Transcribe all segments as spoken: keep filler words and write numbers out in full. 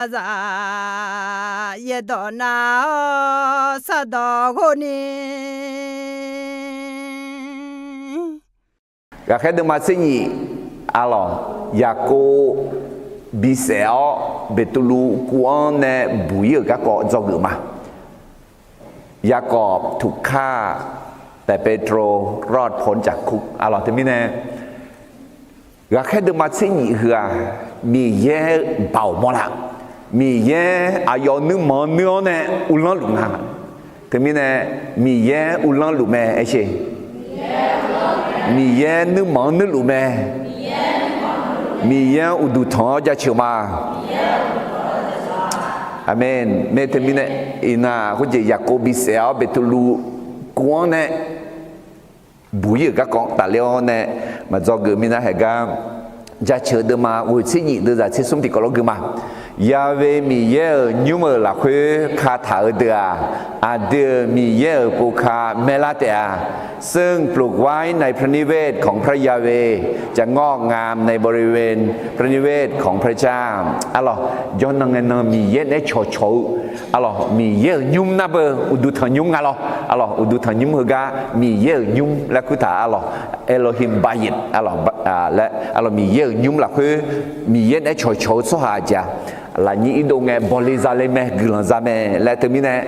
Aqzaf yaerdawq nav-awr sardawq ghov ni. Ghaqkhaer deuvma tser nyif, arlawq, Yaqkov bisaef-awr Beqtuvluv kuv-anr nae buq-ir-euq garkawv dzawgeuf ma. Yaqkov tuqkar taef Petro rod ponjaqku, arlawq, teumirnae Ghaqkhaer deuvma tser nyif heu-aq, Miqyaer-eu baoq mawrla. Miqyaer aqyawf nuirmanq-anr nuir-awr nae uvlanr luf nga. Teumirnae Miqyaer uvlanr luf mae aer sher. Miqyaer nuirmanq-anr nuirluf mae. Miqyaer-anr uqduq tanq-awr jaceuq ma. Aqmeq. Mae teumirnae iqnan khoerjeq Yaqkov bisaef-awr Beqtuvluv kuv-anr nae buq-ir-euq garkawv tafler-awr nae maqdzawgeuf mirnae haeq gar, jaceuq deuvma ghoeq tser nyif deuvzaq tser smr tiqkawv lawr gui ma. Ya've Miqyaer-euq nymr-euq lafkhoer kataq-eu deuq-aq, aqdui-euq Miqyaer-euq povka maerlar taef-a. ซึ่งปลูกไว้ในพระนิเวศของพระยาเวห์ จะงอกงามในบริเวณพระนิเวศของพระเจ้า Arlawq, jawrnan ngae nan Miqyaer naeq-aer cawqcawq-eu, arlawq, Miqyaer-euq nymr nar beu uqduq tanq nymr nga lawr. Arlawq, uqduq tanq nymr heugar Miqyaer-euq nymr laer kurtaq, arlawq, Elohim Bayit, arlawq, laer, arlawq, Miqyaer-euq nymr lafkhoer Miqyaer naeq-aer cawqcawq-eu tsawrhaq jeq-a. Lafnyir irdov ngae bawle zale mae, guiqlanq za mae laer teumirnae,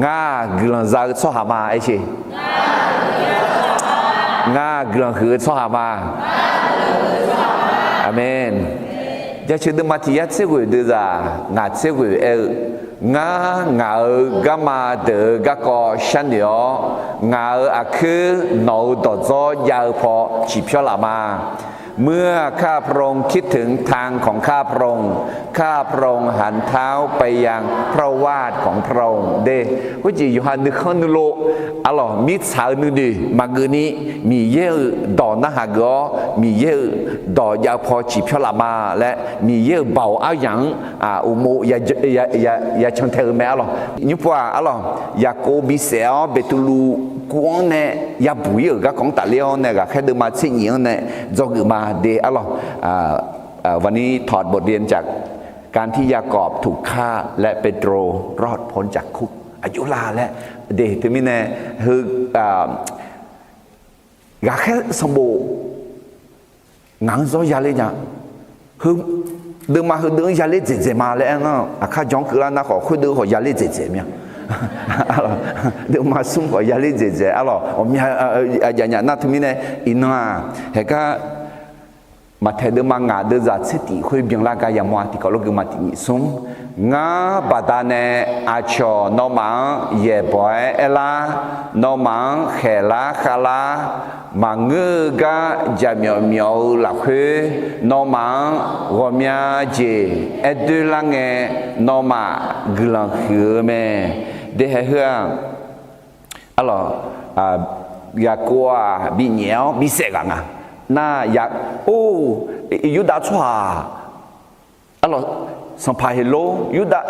ngar guiqlanq za-eu tsawrhaq ma aer sher. Ngar guiqlanq huiq-eu tsawrhaq ma. Aqmeq. Jaceuq deuvma tiq yar tser ghoeq deuvzaq ngaq tser ghoeq aer-eu, Ngar ngaq-euq garma deuq-euq garkawv sharnoeq-awr, ngaq-euq aqkuir nawq-euq dawqdzawr jav-eu paw ciqpyawr laf ma. เมื่อข้าพระองค์คิดถึงทางของข้าพระองค์ ข้าพระองค์หันเท้าไปยังพระวาทของพระองค์ De, khoerjeq yawqha nuikhanr nuilov, arlawq, mirtsaq-eu nuinoeq maqgeuf ni, Miqyaer-euq dawq narhaq geuf-awr, Miqyaer-euq dawq jav-eu paw ciqpyawr laf ma laer, Miqyaer-euq baoq aryaq-anr uqmov ya can tae-eu mae, arlawq. Nymr pov-aq, arlawq, Yaqkov bisaef-awr Beqtuvluv kuv-anr nae yabuq-ir-euq garkawv-anr tafler-awr nae, Ghaqkhaer deuvma tser nyif-anr nae dzawgeuf ma de, arlawq. วันนี้ถอดบทเรียนจากการที่ยากอบถูกฆ่าและเปโตรรอดพ้นจากคุก aqjox la laer de. Teumirnae heu Ghaqkhaer sanqbof ngaq-anr zawr yaler nya. Heu deuvma heudeuq-anr yaler dzaeqdzaeq ma laer aer ngar, aqkar jan-anr keuvlar nar khawf khoerdeuq khawf yaler dzaeqdzaeq mir-a. Deuvma smr khawf yaler dzaeqdzaeq, arlawq, aqmya aqjaf nyaf nar teumirnae iqnan-aq, haeqgar Maqtaeq deuvma ngaq deuvzaq tser tif khoer byanlar gar yamawr-a. Tiqkawv lawr gui ma, tiq nyiq smr. Ngar baqdanae aqcawq nawmaf-anr yaeqbawq-aer aerlar, nawmaf-anr khaeqlar khavlar, maqngeur-eu gar jaqmyawf myawf-eu lafkhoer, nawmaf-anr ghawqmya jeq aer doerlar ngae, nawmaf guiqlanq huiq-eu mae. De haeq heu-aq, arlawq, Yaqkov-aq binyaef-awr bisaef ghaq nga. Nar, or, Yurdav tsawrhaq, arlawq, sanqpaq Heqlor, Yurdav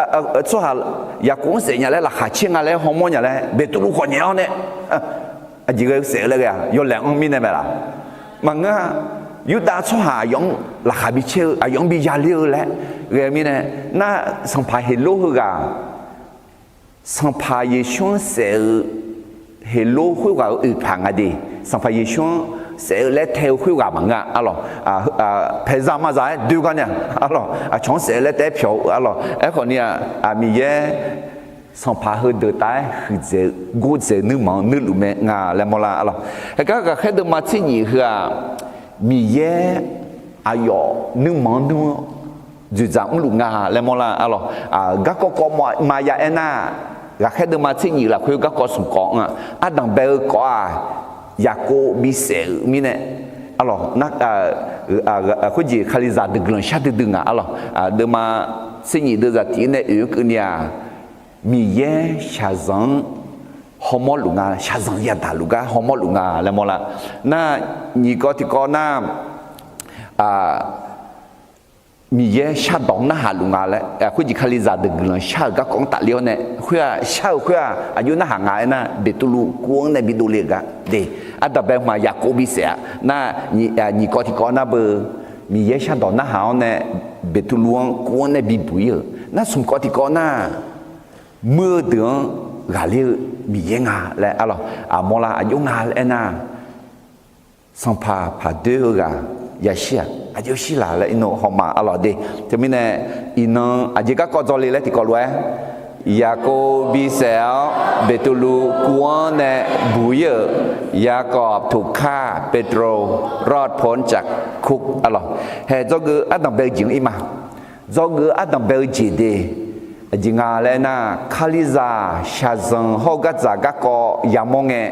tsawrhaq Yaqkov-anr saef nya laer laqkhaq caer nga laer hawmawr nya laer Beqtuvluv khawf nyaef-awr nae, aqjeq ghae-eu saef-eu laer ghae-aq, yawlaeq-anr mirnae mae laq. Maqngeur-a, Yurdav tsawrhaq aqyawf-anr laqkhaq bi caer-eu, aqyawf-anr bi yaler-eu laer ghae-eu mirnae, nar, sanqpaq Heqlor heughaq Sanqpaq Yeqsur-anr saef-eu Heqlor khoerghaq-euq oeqpaq nga de. Sanqpaq Yeqsur-anr saef-eu laer tae-eu khoerghaq maqngeur-a, arlawq, paeqzaq maqzaq-aer doer gar nya, arlawq, aqcawq-anr saef-eu laer taef-aer pyawq-eu, arlawq, aerkhawf ni-aq, Miqyaer sanqpaq heudeuq taf-aer huiqdzaeq-eu gordzaeq-eu nuirmanq-anr nuirluf mae nga laer mawrlar, arlawq. Haeqgar ghaqkhaer deuvma tser nyif heu-aq, Miqyaer aqyawf nuirmanq-anr nuir-awr dzoeqdzaq mrluf nga laer mawrlar, arlawq. Garkawv kawv maqya aernar, ghaqkhaer deuvma tser nyif lafkhoer garkawv smq kawv-anr-aq, ardanq bae-eu kawv-aq, Yaqkov bisaef-euq mirnae, arlawq, khoerjeq Kalizaq deuq guiqlanq shar duidui nga, arlawq. Deuvma tser nyif deuvzaq tiq-ir nae oeq-eu keuvni-aq, Miqyaer shaqzanq-anr hawmawr luf nga, shaqzanq yadaq luf gar hawmawr luf nga laer mawrlar. Nar, nyiq kawv tiqkawv nar, Miqyaer shardawq-anr narhaq luf nga laer, khoerjeq Kalizaq deuq guiqlanq shar-euq garkawv-anr tafler-awr nae, khoer-aq shar-euq khoer-aq aqjox narhaq nga aernar, Beqtuvluv kuv-anr nae bidov le-euq gar de. Ardanq bae hmq-aq Yaqkov bisaef-a. Nar, nyiq kawv tiqkawv nar beu Miqyaer shardawq narhaq-awr nae Beqtuvluv-anr kuv-anr nae bibuq-ir-euq nar, smq kawv tiqkawv nar, muir-eu deuq-anr ghaqler-eu Miqyaer nga laer arlawq, aqmawr lar aqjox nga laer aernar, sanqpaq paq doer-eu ghaq yashir-aq, aqjox shir laq laer iqnan hawma arlawq de. Teumirnae, iqnan aqjeq garkawv dzawle laer tiqkawv lof-aer, Yaqkov bisaef-awr Beqtuvluv kuv-anr nae buq-ir-euq, ประกาศ ถูกฆ่า เปโตร รอดพ้นจากคุก arlawq, haeq dzawgeuf ardanq bae-eu jeq-anr ir ma. Dzawgeuf ardanq bae-eu jeq de, aqjeq nga laer aernar, Kalizaq shaqzanq hawr-eu gardzaq garkawv yamawr ngae,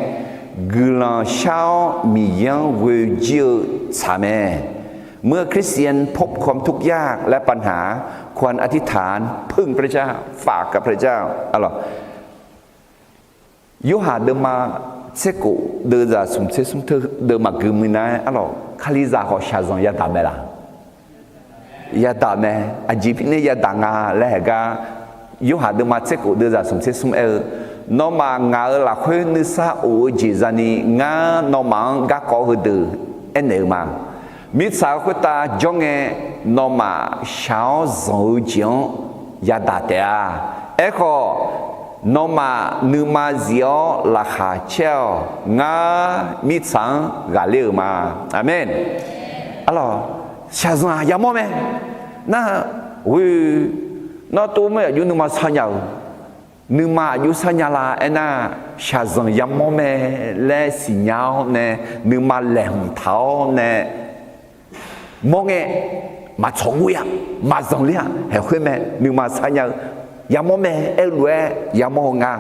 guiqlanq shar-awr Miqyaer-anr ghoe jir-eu tsaq mae. เมื่อคริสเตียนพบความทุกข์ยากและปัญหา ควรอธิษฐาน พึ่งพระเจ้า ฝากกับพระเจ้า arlawq. Yorhaq deuvma tserkhof deuvzaq smq tser smr teu deuv maqgui muiq nar-aer arlawq, Kalizaq khawf shaqzanq yadaq mae laq? Yadaq mae. Aqjeq mirnae yadaq nga laer haeq gar, Yorhaq deuvma tserkhof deuvzaq smq tser smr aer-eu, nawmaf ngaq-euq lafkhoer nuisar of-eu jeq zani ngar nawmaf-anr garkawv heudeuq aernaeq-eu ma. Mirtsaq-euq khoertav jawr ngae, nawmaf shaq-awr zanq-eu jeq-anr yadaq taef-a. Aerkhawf, nawmaf nuima zif-awr laqkhaq caer-awq. Ngar mirtsaq-anr ghaqler-euq ma. Aqmeq. Arlawq, shaqzanq-aq yamawr mae. Nar, ghoe, nawr tov mr aqjox nuima sar nya-euq, nuima aqjox sar nya la aernar, shaqzanq yamawr mae laer siqnya-awr nae, nuima laeqhmq taq-awr nae mawr ngae, maqtsawq ghoe-a, maqzanq ler-a, haeq khoer mae, nuima sar nya-eu, yamawr mae aer-eu lof-aer yamawr-eu nga.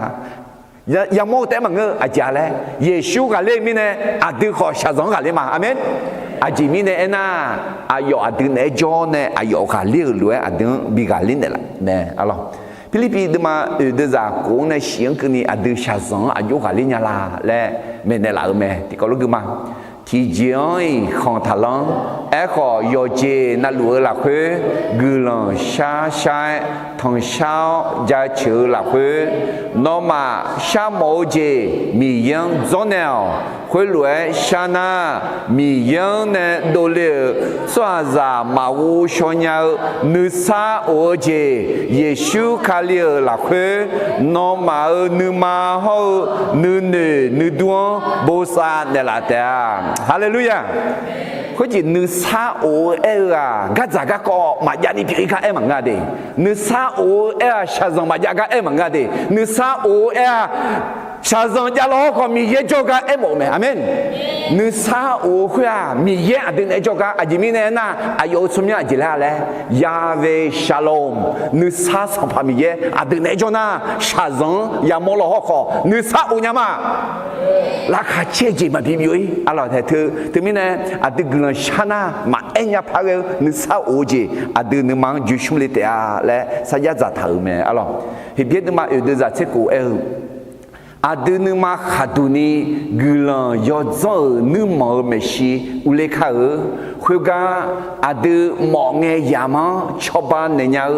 Yamawr-eu taef-aer maqngeur-eu aqjeq-a laer, Yeqsur ghaqler-eu mirnae, aqdui khawf shaqzanq-anr ghaqler ma. Aqmeq. Aqjeq mirnae aernar, aqyawf aqdui naeq-aer jawr nae aqyawf ghaqler-euq lof-aer aqdui-anr bi ghaqler naeqlaf mae arlawq. Pirlirpiv deuvma oeq deuvzaq khof-anr nae shif-anr keuvni aqdui shaqzanq-anr aqjox ghaqler nya la laer maeqnaeq laf-euq mae. Tiqkawv lof gui ma. Tiqjeq-anr-iq khanq taqlanr. Aerkhawf, yawqjeq navluf-eu lafkhoer guiqlanq shar shar-aer tanqshar-awr jaceuq-eu lafkhoer, nawmaf sharmawf-eu jeq Miqyaer-anr dzawrnaeq-awq. Khoerlof-aer shar nar, Miqyaer-anr nae dovle-euq tsawrhaqzaq maqghov shaw nya-eu nuisar of-eu jeq, Yeqsur Kali-euq lafkhoer nawmaf-euq nuima hawr-eu nuinoeq nuidur-anr bosav naeqlaf taef-a. Haleluya! Khoerjeq nuisar of-eu aer-eu-aq, gardzaq garkawv maqjav ni pyeuf-ir gar aer maqngeur-a de. Nuisar of-eu aer-aq, shaqzanq maqjav gar aer maqngeur-a de. Nuisar of-eu aer-aq, shaqzanq javlaw hawrkhawf Miqyaer jawrgar aermawf-eu mae. Aqmeq. Nuisar of-eu khoer-aq, Miqyaer aqdui naeq-aer jawrgar. Aqjeq mirnae aernar, aqyawf-euq tsawrmyanr aqjeq laer-a laer, Yahweh Shalom, nuisar Sanqpaq Miqyaer aqdui naeq-aer jawr nar, shaqzanq-anr yamawr law hawrkhawf nuisar of nya ma. Laqkhaq caer-eu jeq maqbi byov-ir arlawq tae teu. Teumirnae aqdui guiqlanq shar nar maqaer nya paq ghae-eu nuisar of-eu jeq aqdui nuima-anr joe shmr le taef-a laer sarjax dzaqtaq-euq mae arlawq. Heqbyaer deuvma oeq deuvzaq tserkhof aer-eu, aqdui nuima khaqduq ni guiqlanq yawdzanr-euq nuirmanq-euq maeqshi urler kar-eu. Khoergar aqdui mawf ngae yamq-anr cawba naeq nya-eu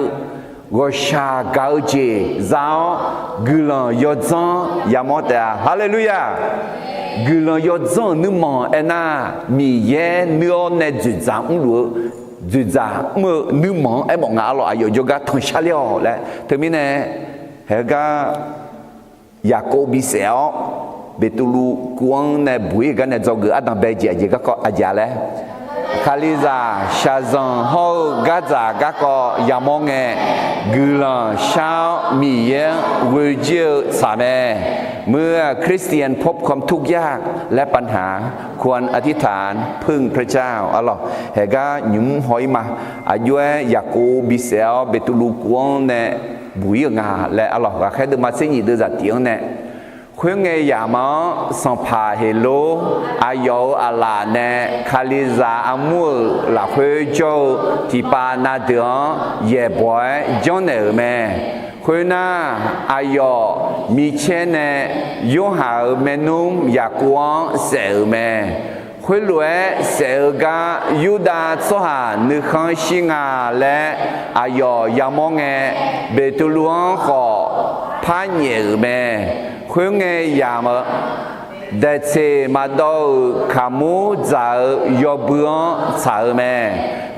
ghawqshaq gaq-eu jeq za-awr, guiqlanq yawdzanr yamawr taef-a. Haleluya! Guiqlanq yawdzanr-euq nuirmanq aernar, Miqyaer nuir-awr nae dzoeqdzaq mrluf-eu, dzoeqdzaq mr-eu nuirmanq-anr aermawf nga arlawq, aqyawf jawrgar tanqshar ler-awq laer. Teumirnae, haegar Yaqkov bisaef-awr Beqtuvluv kuv-anr nae buq-ir-eu gar nae dzawgeuf ardanq bae jeq aqjeq garkawv aqjeq-a laer, Kalizaq shaqzanq hawr-eu gardzaq garkawv yamawr ngae, guiqlanq shar-awr Miqyaer-anr ghoe jir-eu tsaq mae. เมื่อคริสเตียนพบความทุกข์ยากและปัญหา ควรอธิษฐานพึ่งพระเจ้า arlawq, haegar nymq-mr haw-ir ma. Aqjox-aer Yaqkov bisaef-awr Beqtuvluv kuv-anr nae buq-ir-euq nga laer arlawq, Ghaqkhaer deuvma tser nyiq deuvzaq tiq-anr nae, khoerngae yamq-anr sanqpaq Heqlor aqyawf-euq aqlaf nae Kalizaq armur-euq lafkhoer jawr-eu tiqpav na deuq-anr yaeqbawq-aer janrnaeq-euq mae. Khoernar, aqyawf micaer nae Yorhaq-euq maernmr Yaqkov-anr saef-euq mae. Khoerlof-aer saef-eu gar Yurdav tsawrhaq nuikhanr shir nga laer aqyawf yamawr ngae, Beqtuvluv-anr khawf par nyaef-euq mae. Khoerngae yamq-eu daeqtseq maqdawv-euq kaqmur dzaq-eu yawbui-anr tsaq-eu mae.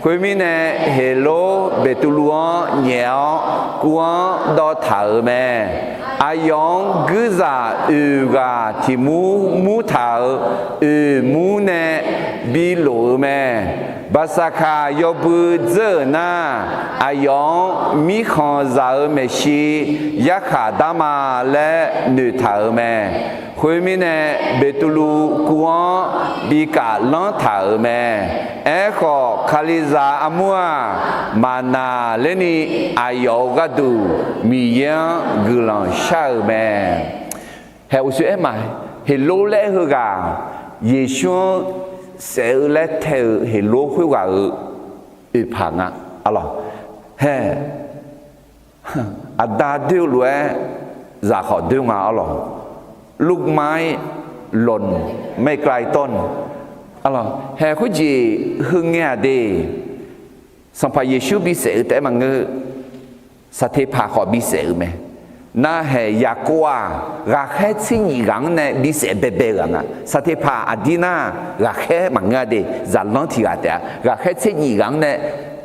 Khoermirnae, Heqlor Beqtuvluv-anr nyaef-awr kuv-anr dawv taq-euq mae. Aqyawf-anr guirzaq oeq ghaq tiq mur mur taq-euq oeq mur nae bi lof-eu mae. Baqsaqkaq yawbui dzeur-euq nar, aqyawf-anr mirkhanqzaq-euq maeqshi yarkhaq darma laer noeqtaq-euq mae. Khoermirnae, Beqtuvluv kuv-anr bi kaflanr taq-euq mae. Aerkhawf, Kalizaq armur-aq, maqnaqlerni aqyawf-euq gharduq Miqyaer-anr guiqlanq shar-euq mae. Haeq uqshoe aer ma, Heqlor laer heughaq, Yeqsur-anr saef-eu laer tae-euq Heqlor khoerghaq-euq oeqpaq nga. Arlawq, haeq, aqda doer-eu lof-aer zaq khawf doer nga. Arlawq, ลูกไม้หล่น ไม่ไกลต้น. Arlawq, haeq khoerjeq heungae-aq de, Sanqpaq Yeqsur bisaef-eu taef-aer maqngeur, Saqteqpaq khawf bisaef-euq mae. Nar haeq Yaqkov-aq, ghaqkhaer tser nyif ghaq-anr nae bisaef baebae ghaq nga. Saqteqpaq aqdir nar, ghaqkhaer maqngeur-a de, zaqlanr tiq ghaq taef-a. Ghaqkhaer tser nyif ghaq-anr nae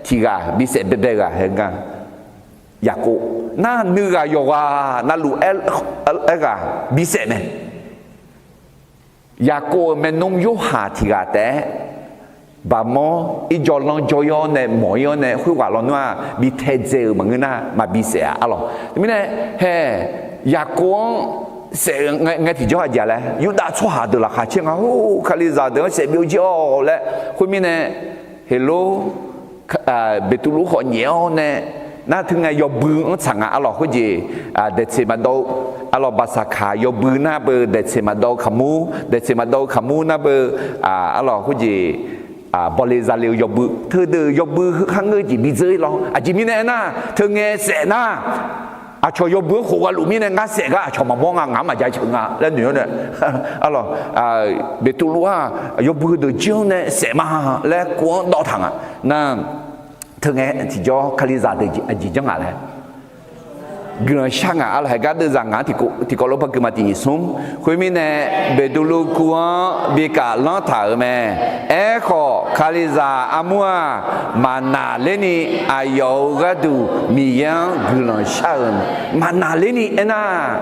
tiq ghaq bisaef baebae ghaq hae nga. Yaqkov nar, nuighaq yawqghaq navluf aer, aer ghaq bisaef mae. Yaqkov-euq maernmr Yorhaq tiq ghaq taef-aer, baqmawr irjawvlanr jawr-ir-awr nae mawq-ir-awr nae khoerghaq lawnmr-aq bi taedzae-euq maqngeur nar, maqbi saef-a. Arlawq, teumirnae haeq, Yaqkov-anr saef-eu ngae tiqjawr aqjeq laer, Yurdav tsawrhaq deuq laqkhaq caer nga. Or, Kalizaq deuq-anr saef byovjir-awq laer. Khoermirnae, Heqlor Beqtuvluv khawf nyaef-awr nae, nar teu ngae yawbui-anr tsaq nga. Arlawq, khoerjeq daeqtseq maqdawv-eu, arlawq, Baqsaqkaq yawbui nar beu daeqtseq maqdawv-eu kaqmur, daeqtseq maqdawv-eu kaqmur nar beu, arlawq, khoerjeq bawle zale-eu yawbui, teudeuq yawbui heu kharngeur jeq bidzeur-ir lawr. Aqjeq mirnae aernar, teu ngae saef nar, aqcawq yawbui-anr khof gha luf mirnae ngar saef gar aqcawq maqmawr nga, ngaq-anr maqja ceuq nga laer noeq-awr nae, arlawq, Beqtuvluv-aq yawbui heudeuq jir-anr nae saef ma laer kuv-anr dawv taq nga. Nar, teu ngae tiqjawr Kalizaq deuq aqjeq janr ngaq laer guiqlanq shar ngaq. Arlawq, haeq gar deuvzaq ngaq-anr tiqkawv lof par gui ma. Tiq nyiq smr. Khoermirnae, Beqtuvluv kuv-anr bi kaflanr taq-euq mae. Aerkhawf, Kalizaq armur-aq, maqnaqlerni aqyawf-euq gharduq Miqyaer-anr guiqlanq shar-euq mae. Maqnaqlerni aernar,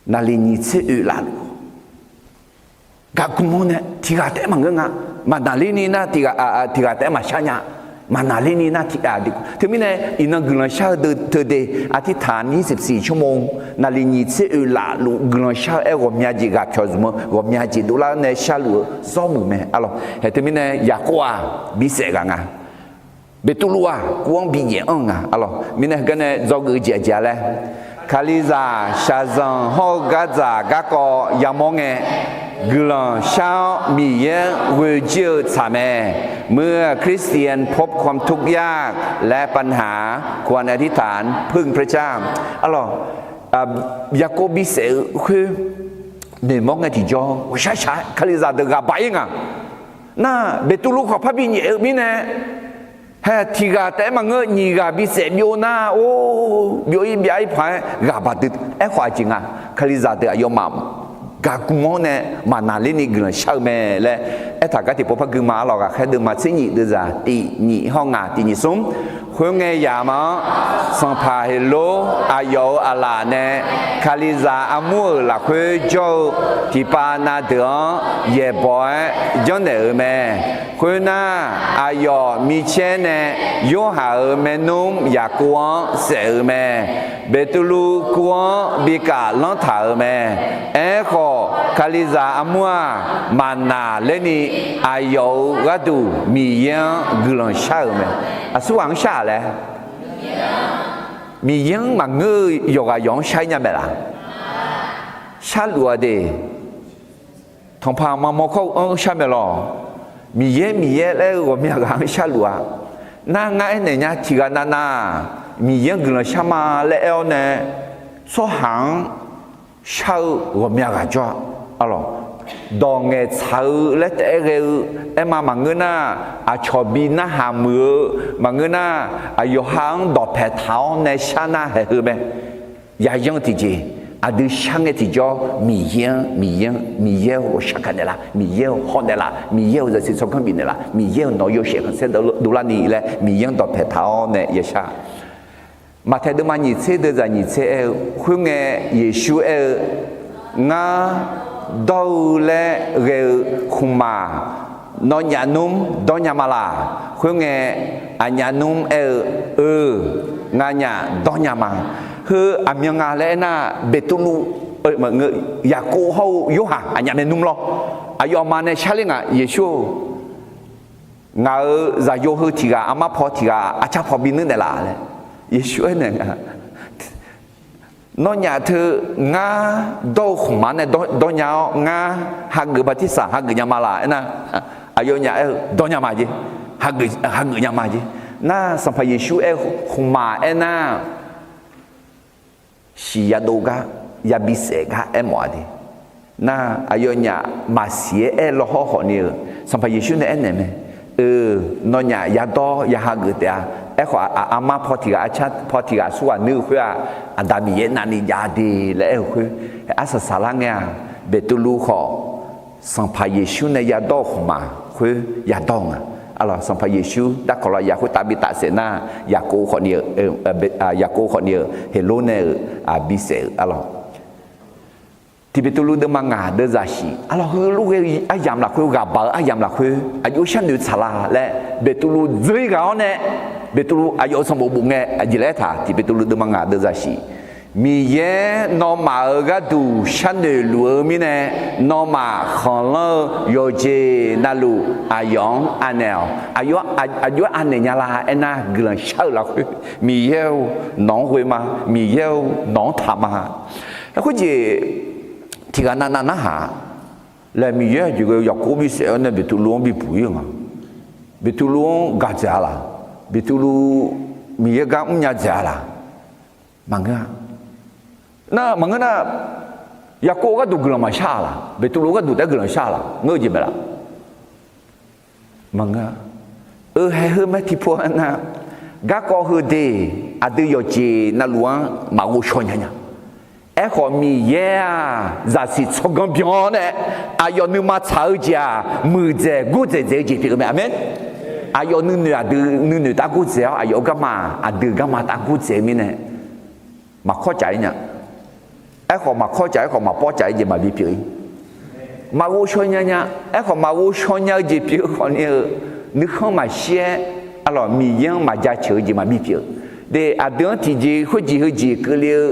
naqliq nyiq tser oeq laf luf gaqgmr-awr nae tiq ghaq taef-aer maqngeur nga. Maqnaqlerni nar tiq ghaq, tiq ghaq taef-aer maqshar nya. Maqnaqlerni nar tiq ghaq. Teumirnae iqnan guiqlanq shar-eu deuq teu de, อธิษฐาน ยี่สิบสี่ชั่วโมง, naqliq nyiq tser oeq laf luf guiqlanq shar-eu aer ghawqmya jeq ghaq pyawq zmq-eu ghawqmya jeq dovlar-awr nae sharluf-eu zawr muiq mae. Arlawq, haeq teumirnae Yaqkov-aq bisaef ghaq nga. Beqtuvluv-aq kuv-anr bi nyaef anr-eu nga. Arlawq, mirnae heugar nae dzawgeuf-eu jeq aqjeq-a laer, Kalizaq shaqzanq hawr-eu gardzaq garkawv yamawr ngae, guiqlanq shar-awr Miqyaer-anr ghoejir-eu tsaq mae. เมื่อคริสเตียนพบความทุกข์ยากและปัญหา ควรอธิษฐานพึ่งพระเจ้า. Arlawq, Yaqkov bisaef-eu khoer noeqmawr ngae tiqjawr ghawqshaq shaq-aer Kalizaq deuq ghaq baq-ir nga. Nar, Beqtuvluv khawf parbi nyaef-eu mirnae, haeq tiq ghaq taef-aer maqngeur, nyiq ghaq bisaef byov nar, or, byov-ir byav-ir paq-aer ghaq baq deuq. Aerkhawf aqjeq nga, Kalizaq deuq aqyawfmaf gaqgmr-awr nae maqnaqlerni guiqlanq shar-eu mae laer aertaq gar tiqpov par gui ma. Arlawq, ghaqkhaer deuvma tser nyif deuvzaq tiq nyif hawr ngaq tiq nyif smr. Khoerngae yamq-anr sanqpaq Heqlor aqyawf-euq aqlaf nae Kalizaq armur-euq lafkhoer jawr-eu tiqpav na deuq-anr yaeqbawq-aer janrnaeq-euq mae. Khoernar, aqyawf micaer nae Yorhaq-euq maernmr Yaqkov-anr saef-euq mae. Beqtuvluv kuv-anr bi kaflanr taq-euq mae. Aerkhawf, Kalizaq armur-aq, maqnaqlerni aqyawf-euq gharduq Miqyaer-anr guiqlanq shar-euq mae. Aqsurghaq-anr shar-aq laer, Miqyaer-anr maqngeur-eu yawqghaq yawq-anr shar-ir nya mae laf? Sharluf-a de. Tanqpaq maqmaw kawr-eu anr-eu shar mae lawq. Miqyaer, Miqyaer laer-eu ghawqmya ghaq-anr sharluf-a. Nar, ngar aernaeq nya, tiq ghaq navnav-aq, Miqyaer-anr guiqlanq shar ma laer aer-awr nae, tsawrhaq-anr shar-eu ghawqmya ghaq jawr-a. Arlawq, dawq ngaeqtsaq-eu laer taef-aer ghae-eu aer ma maqngeur nar, aqcawq bi narhaq muiq-eu maqngeur nar, aqyawf ha-anr dawqpae taq-awr nae shar nar haeq heu mae. Yayanr tiqjeq, aqdui shar ngae tiqjawr Miqyaer-anr, Miqyaer-anr, Miqyaer-euq ghawqshaq gaq naeqlaf, Miqyaer-euq haw naeqlaf, Miqyaer-euq zaqsiq tsawrganr bifnaeq laf, Miqyaer-euq nawq-eu yawshaef khanqsaer dovlar ni laer Miqyaer-anr dawqpae taq-awr nae yashar. Maqtaeq deuvma nyiq tser deuvzaq nyiq tser aer-eu, khoerngae Yeqsur aer-eu, Ngar dawr-eu laer ghae-eu khmqmaq nawnyaf nmr dawrnya ma laq? Khoerngae aqnyaf nmr aer-eu, Eu, nganyaf dawrnya ma. Heu aqmyan nga laer aernar, Beqtuvluv, Yaqkov hawr-eu Yorhaq aqnyaf nae nmr lawr. Aqyawfmaf nae sharler ngaq, Yeqsur-or, ngaq-euq zaqyo heu tiq ghaq, armar paw tiq ghaq, arcar paw binuir naeqlaf laer Yeqsur aernaeq nga, Nawnyaf teu ngar dawr-eu khmqmaq nae dawrnya-awr, ngar hageuf bartirsaq hageuf nya ma laq aernar, aqyawfnyaf aer-eu, Dawrnya ma jeq, hageuf nya ma jeq. Nar Sanqpaq Yeqsur aer-eu khmqmaq aernar, siq yadov gar, yabi saef gar aermawf-a de. Nar aqyawfnyaf maqsiq-aer aer law hawr khawf ni-euq, Sanqpaq Yeqsur nae aernaeq mae, Eu, nawnyaf yadawr ya hageuf taef-a. Aerkhawf, armar paw tiq ghaq, arcar paw tiq ghaq, aqsur ghaq nuir-eu khoer-aq, Aqda Miqyaer navni jav de laer aer-eu khoer, arsaq saqlar ngae-aq, Beqtuvluv khawf Sanqpaq Yeqsur nae yadawr-eu khmqmaq khoer yadawr-eu nga. Arlawq, Sanqpaq Yeqsur darkawq lawr yaf khoertav bi tafsaef nar, Yaqkov khawf ni-eu, Yaqkov khawf ni-euq Heqlor nae-euq bisaef-euq arlawq. Tiq Beqtuvluv deuvma ngaq deuvzaq shif arlawq, heulof ghae-eu aryamq lafkhoer, ghaqbaq-eu aryamq lafkhoer aqjox sharnoeq tsaqla laer Beqtuvluv dzeur-ir ghaq-awr nae, Beqtuvluv aqyawf-euq sanqbof bof ngae aqjeq laer aertaq, Tiq Beqtuvluv deuvma ngaq deuvzaq shif, Miqyaer nawmaf-euq gharduq sharnoeq luf-eu mirnae, nawmaf khanqlanr-eu yawqjeq navluf aqyawf-anr anaeq-awq. Aqjox-aer anaeq nya la aernar, guiqlanq shar-euq lafkhoer, Miqyaer-or, nawq-anr ghoe ma. Miqyaer-or, nawq-anr taq ma. Khoerjeq tiq ghaq navnav narhaq laer, Miqyaer aqjeq ghae-eu Yaqkov bisaef-awr nae Beqtuvluv-anr bibuq-ir-eu nga. Beqtuvluv-anr gaq dzaeq-a laq? Beqtuvluv Miqyaer gar mrnya dzaeq-a laq? Maqngeur-a. Nar maqngeur nar, Yaqkov gharduq guiqlanq maqshar-a laq? Beqtuvluv gharduq taef-aer guiqlanq shar-a laq? Ngeur-eu jeq mae laf? Maqngeur-a. Eu, haeq heu mae tiqpov-aer nar, garkawv heu de, aqdui yawqjeq navluf-anr maqghov shaw nya nya. Aerkhawf, Miqyaer-aq zaqsiq tsawrganr byan-awr nae, aqyawf nuima tsaq-eu jeq-aq, muiqdzaeq gordzaeq dzaeq-eu jeq pyeuf-eu mae. Aqmeq. Aqyawf nuinoeq aqdui nuinoeq tav gordzaeq-awr, aqyawf-euq garma aqdui garma tav gordzaeq-eu mirnae, maqkawr caf-ir nya. Aerkhawf, maqkawr caf, aerkhawf maqpawr caf-ir jeq maqbi pyeuf-ir. Maqghov shaw nya nya. Aerkhawf, maqghov shaw nya-eu jeq pyeuf-eu khawf ni-eu, nuikhanr maqshir-aer, arlawq, Miqyaer-anr maqjaceuq-eu jeq maqbi pyeuf-eu. De, aqdui-anr tiqjeq khoerjeq heujeq keuvle-eu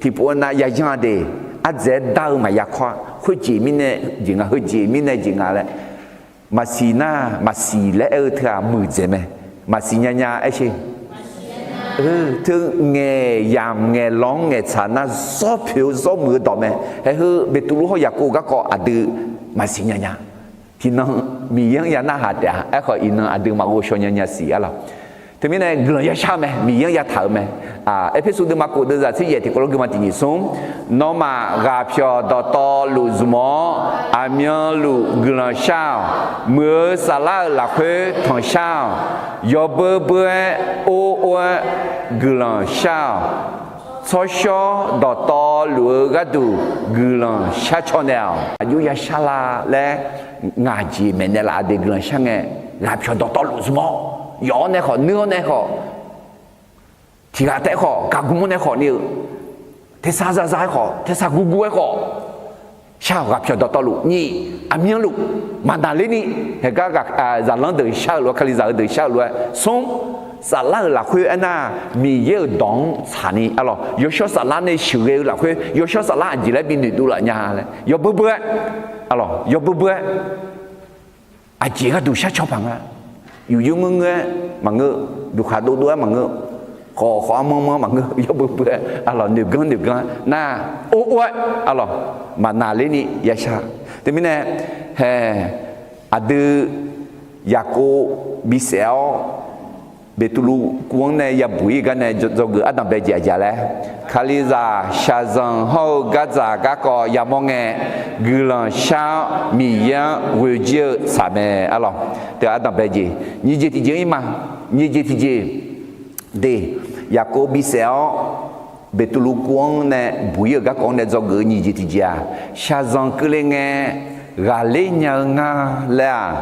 tiqpov-aer nar, yayanr-a de, ardzaeq-aer dar-eu maqya kawr-a. Khoerjeq mirnae jeq nga, heujeq mirnae jeq nga laer maqsiq nar, maqsiq laer aer-eu teu-aq muiqdzaeq mae. Maqsiq nya nya aer sher. Teu ngaeq yamq ngaeq lawq-anr ngaeqtsaq nar, zawr poeq-eu zawr muiq-eu dawq mae. Haeq heu Beqtuvluv hawr Yaqkov garkawv aqdui maqsiq nya nya. Tiqnan Miqyaer-anr ya narhaq taef-a. Aerkhawf, iqnan aqdui maqghov shaw nya nya siq arlawq. Teumirnae guiqlanq yashar-eu mae, Miqyaer-anr yataq-euq mae. Erpersu deuvma kof deuvzaq tser yaef tiqkawv lof geufma tiq nyiq smr, nawmaf ghaqpyawq dawqtawvluf zmq-awr, aqmyanluf guiqlanq shar-awq. Muiq-eu saflar-euq lafkhoer tanqshar-awq. Yawbeur beur-aer or or-aer guiqlanq shar-awq. Tsawrshawr dawqtawvluf-eu gharduq guiqlanq shar caw naeq-awq. Aqjox yashar la laer ngaq jeq maeqnaeq laf-a de guiqlanq shar ngae, ghaqpyawq dawqtawvluf zmq-awr, yawf-awr nae khawf, nuir-awr nae khawf, tiq ghaq taef-aer khawf, gaqgmr-awr nae khawf ni-eu, tersar zarzar-aer khawf, tersar gurgur-aer khawf, shar-awq. Ghaqpyawq dawqtawvluf nyiq, aqmyanluf maqnaqlerni, haeqgar zaqlanr deuq shar-eu lof-aer, Kalizaq-eu deuq shar-eu lof-aer smr, saflar-euq lafkhoer aernar, Miqyaer-euq dawq-anr tsaqni arlawq, yawshawr saflar nae sheuqghae-eu lafkhoer yawshawr saflar aqjeq laer binoeq dovlaf nya laer yawbeur beur-aer, arlawq, yawbeur beur-aer aqjeq gharduq shar caw paq nga. Yufyur ngeur ngeur-aer maqngeur, duqkhaq dovdov-aer maqngeur, khawf khawf-ar manr manr-aer maqngeur, yawbeur beur-aer arlawq, noeqganr noeqganr-aer nar, or or-aer arlawq, maqnaqlerni yashar. Teumirnae hae, aqdui Yaqkov bisaef-awr, Beqtuvluv kuv-anr nae yabuq-ir gar nae dzawgeuf ardanqbae jeq aqjeq laer, Kalizaq shaqzanq hawr-eu gardzaq garkawv yamawr ngae, guiqlanq shar-awr Miqyaer-anr ghoejir-eu tsaq mae arlawq. Teu ardanqbae jeq nyiq jeq tiqjeq-ir ma. Nyiq jeq tiqjeq de, Yaqkov bisaef-awr Beqtuvluv kov-anr nae buq-ir-euq garkawv-anr nae dzawgeuf-eu nyiq jeq tiqjeq-aq, shaqzanq keuvle ngae ghaqler nya-eu nga laer-aq,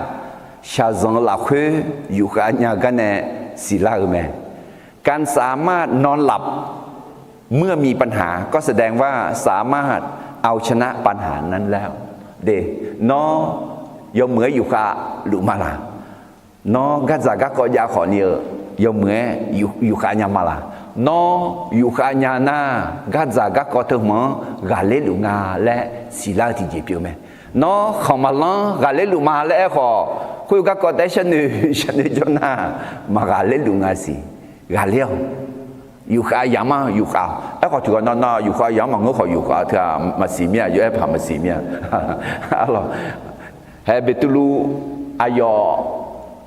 shaqzanq-eu lafkhoer yufkhav nya-eu gar nae siqlar-eu mae. การสามารถนอนหลับเมื่อมีปัญหาก็แสดงว่าสามารถเอาชนะปัญหานั้นแล้ว de. Nawr yawmuiq-aer yufkhav luf ma laq? Nawr gardzaq garkawv jav khawf ni-eu yawmuiq-aer yufkhav nya ma laq? Nawr yufkhav nya nar, gardzaq garkawv teu hmq-anr ghaqler luf nga laer siqlar-eu tiqjeq pyeuf mae. Nawr khanq maqlanr ghaqler luf ma laer aerkhawf, khoer-eu garkawv taef-aer sharnoeq sharnoeq jawr nar, maq ghaqler luf nga siq. Ghaqler-awq. Yufkhav yamq-anr yufkhav-awq. Aerkhawf tiqghaq nav nav yufkhav yamq-anr maqngeur khawf yufkhav teu-aq maqsiq mir-a, yawf-aer paq maqsiq mir-a. Arlawq, hae Beqtuvluv aqyawf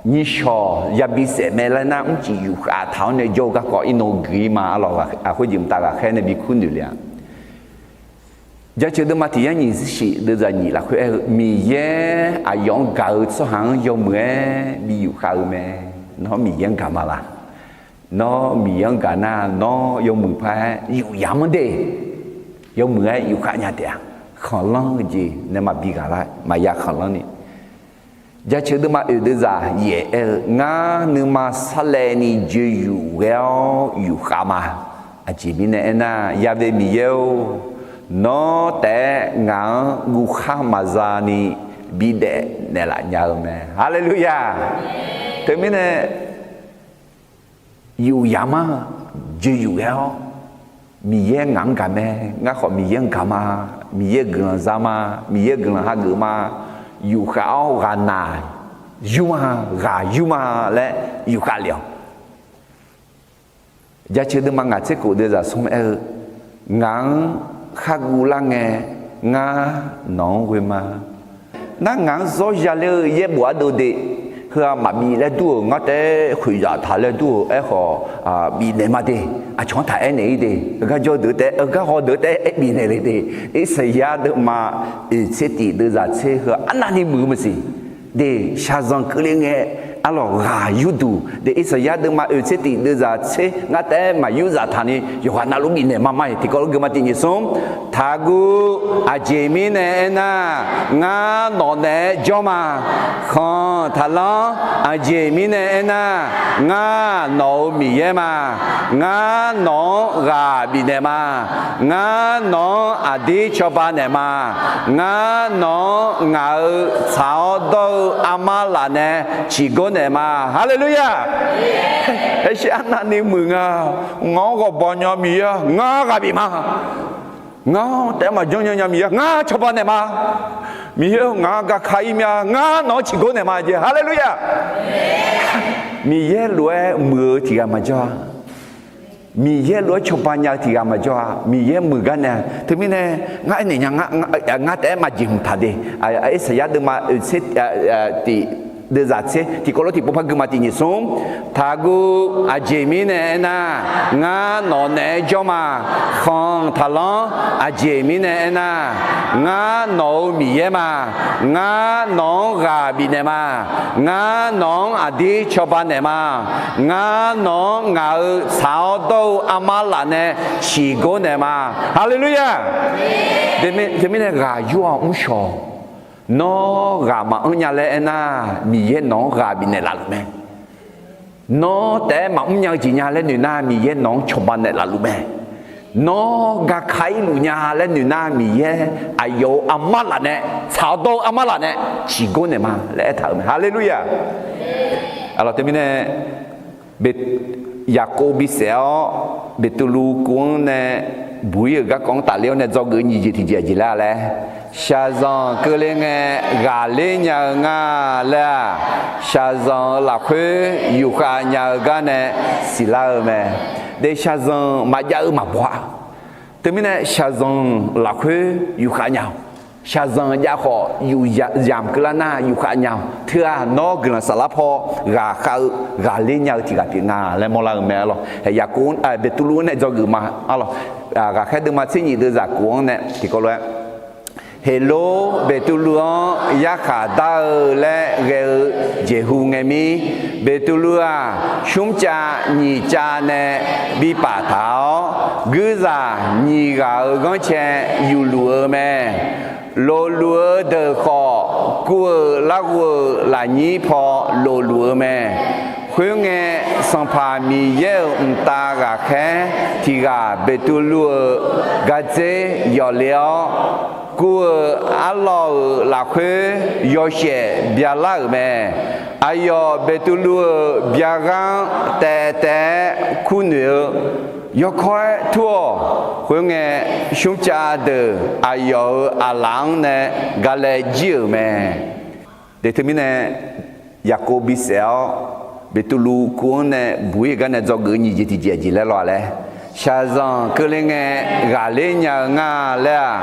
nyiqshawq yabi saef mae laer nar, mrcif yufkhav taq-awr nae jawr-eu garkawv irnan guiq-ir ma. Arlawq, khoerjeq mqtav ghaqkhaer nae bikur noeq le-a. Jaceuq deuvma tiq yar nyiq shif deuvzaq nyiq lafkhoer aer-eu, Miqyaer aqyawf-anr gaq-eu tsawrhaq-anr yawmuiq-aer bi yufkhav-eu mae. Nawr Miqyaer-anr gaq ma laq? Nawr Miqyaer-anr gaq nar, nawr yawmuiq paq-aer yufyamq-anr de. Yawmuiq-aer yufkhav nya taef-a. Khanqlanr-eu jeq nae maqbi ghaq lar, maqya khanqlanr ni. Jaceuq deuvma oeq deuvzaq yaef aer-eu, Ngar nuima sarlaevni joeqyuf ghae-awr yufkhav ma. Aqjeq mirnae aernar, Ya've Miqyaer-or, nawr taef-aer ngaq-anr guvkhar maqza ni bidaef naeqlaf nya-eu mae. Haleluya! Teumirnae yufyamq-anr joeqyuf ghae-awr, Miqyaer ngaq-anr gaq mae, ngar khawf Miqyaer-anr gaq ma, Miqyaer guiqlanq za ma, Miqyaer guiqlanq hageuf ma, yufkhav-awr ghaqnaq yur ma, ghaq yur ma laer yufkhav lef-awq. Jaceuq deuvma ngaq tser khof deuvzaq smr aer-eu, Ngaq-anr kharguv lar ngae, ngar nawq-anr ghoe ma. Nar ngaq-anr zawr ya ler-eu yaerbof ardeuv de, heu-aq maqbif laer dur-euq, ngar taef-aer khoeqzaq taq laer dur-euq, aerkhawf bifnaeq ma de. Aqcawq-anr taq aernaeq-ir de. Heugar jawr deuq taef-aer, heugar haw deuq taef-aer bifnaeq le de. Irsaqyar deuvma oeq tser tif deuvzaq tser heu arnavni muiq-eu maqsiq. De, shaqzanq keuvle ngae, arlawq ghaq yurduq. De, Irsaqyar deuvma oeq tser tif deuvzaq tser ngar taef-aer maqyur zaf taq ni yawqghaq navluf bifnaeq ma ma-iq tiqkawv lof geufma tiq nyiq smr. Taqguv, aqjeq mirnae aernar, ngar nawq naeq-aer jawr ma. Khanq taqlanr, aqjeq mirnae aernar, ngar nawq-euq Miqyaer ma. Ngar nawq-anr ghaq bifnaeq ma. Ngar nawq-anr aqdir cawba naeq ma. Ngar nawq-anr ngaq-euq tsaq-awr dawr-eu armar laf nae ciqgor naeq ma. Haleluya! Aershir arnavni muiq nga. Ngaq-anr ghawqbawq nya Miqyaer-a, ngar ghaq bif ma. Ngar taef-aer maqjanr nya nya Miqyaer, ngar cawba naeq ma. Miqyaer-eu, ngaq-anr gaka-ir mir-a, ngar nawq-anr ciqgor naeq ma jeq. Haleluya! Miqyaer lof-aer muiq-eu tiq ghaq maqjawr-a. Miqyaer lof-aer cawba nya-eu tiq ghaq maqjawr-a. Miqyaer muiq gar nae-a. Teumirnae ngar aernaeq nya, ngar taef-aer maqjeq hmq taq de. Irsaqyar deuvma oeq tser tif deuvzaq tser tiqkawv lof tiqpov par geufma tiq nyiq smr. Taqguv, aqjeq mirnae aernar, ngar nawq naeq-aer jawr ma. Khanq taqlanr, aqjeq mirnae aernar, ngar nawq-euq Miqyaer ma. Ngar nawq-anr ghaq bifnaeq ma. Ngar nawq-anr aqdir cawba naeq ma. Ngar nawq-anr ngaq-euq tsaq-awr dawr-eu armar laf nae ciqgor naeq ma. Haleluya! Teumirnae ghaq yur-awq mrshawq. Nawr ghaq maqanr nya laer aernar, Miqyaer nawq-anr ghaq bifnaeq laf luf mae. Nawr taef-aer maqmr nya-eu jeq nya laer noeq nar, Miqyaer nawq-anr cawba naeq laf luf mae. Nawr gaka-ir luf nya laer noeq nar, Miqyaer aqyawf-euq armar laf nae, tsaq-awr dawr-eu armar laf nae ciqgor naeq ma laer aertaq-euq mae. Haleluya! Arlawq teumirnae, Yaqkov bisaef-awr Beqtuvluv kov-anr nae buq-ir-euq garkawv-anr tafler-awr nae dzawgeuf-eu nyiq jeq tiqjeq aqjeq laer-a laer, shaqzanq keuvle ngae ghaqler nya-eu nga laer-aq, shaqzanq-euq lafkhoer yufkhav nya-eu gar nae siqlar-eu mae. De, shaqzanq maqjav-eu maqbaw-a. Teumirnae shaqzanq lafkhoer yufkhav nya-awq. Shaqzanq jav khawf yufzamq keuvlar nar yufkhav nya-awq. Teu-aq nawr guiqlanq saflar paw ghaqkhav-eu ghaqler nya-eu tiq ghaq pyeuf nga laer mawrlar-eu mae. Arlawq, Yaqkov, Beqtuvluv-anr nae dzawgeuf ma. Arlawq, ghaqkhaer deuvma tser nyiq deuvzaq kov-anr nae tiqkawv lof-aer Heqlor Beqtuvluv-anr yarkhaq dar-eu laer ghae-eu jeqhu ngae mir, Beqtuvluv-aq, smrcav nyiq cav nae bipaf taq-awr, guirzaq nyiq ghaq-euq ghanrcae yufluf-eu mae. Lofluf-eu deuq khawf, kuv-euq larghov-euq lafnyir paw lofluf-eu mae. Khoerngae, Sanqpaq Miqyaer-euq mqtav ghaqkhaer tiq ghaq Beqtuvluv-euq gardzer yawf le-awr, kuv-euq arlawr-euq lafkhoer yawshaef byalar-euq mae. Aqyawf Beqtuvluv-euq byagha-anr taev taev-aer kurnoeq-eu, yawkawr-aer tur-awq. Khoerngae, smrcav deuq aqyawf-euq aqlaf-anr nae galae jir-euq mae. Deq teumirnae, Yaqkov bisaef-awr, Beqtuvluv kuv-anr nae buq-ir gar nae dzawgeuf-eu nyiq jeq tiqjeq aqjeq laer law-a laer, shaqzanq keuvle ngae ghaqler nya-eu nga laer-aq,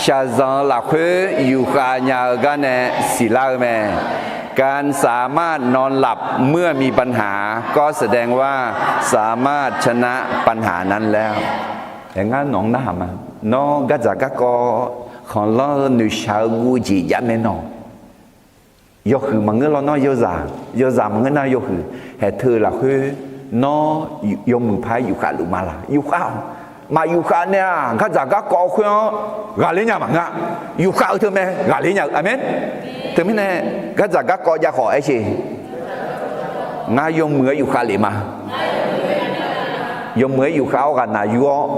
shaqzanq-euq lafkhoer yufkhav nya-eu gar nae siqlar-eu mae. การสามารถนอนหลับเมื่อมีปัญหาก็แสดงว่าสามารถชนะปัญหานั้นแล้ว Aer, ngar nawq-anr narhaq ma. Nawr gardzaq garkawv khanqlanr-eu noeqshaq-eu guv-eu jeq jav mae nawq. Yawhuiq maqngeur law nawr yawzaq, yawzaq maqngeur nar yawhuiq, haeq teu-eu lafkhoer nawr yawmuiq paq-aer yufkhav luf ma laq? Yufkhav-awq. Maq yufkhav nae-aq, gardzaq garkawv khoer-anr ghaqler nya maqngeur-a. Yufkhav-eu teu mae ghaqler nya-eu. Aqmeq. Teumirnae, gardzaq garkawv jav khawf aer sheq. Ngar yawmuiq-aer yufkhav lef ma. Yawmuiq-aer yufkhav-awr ghaqnaq yur-awr,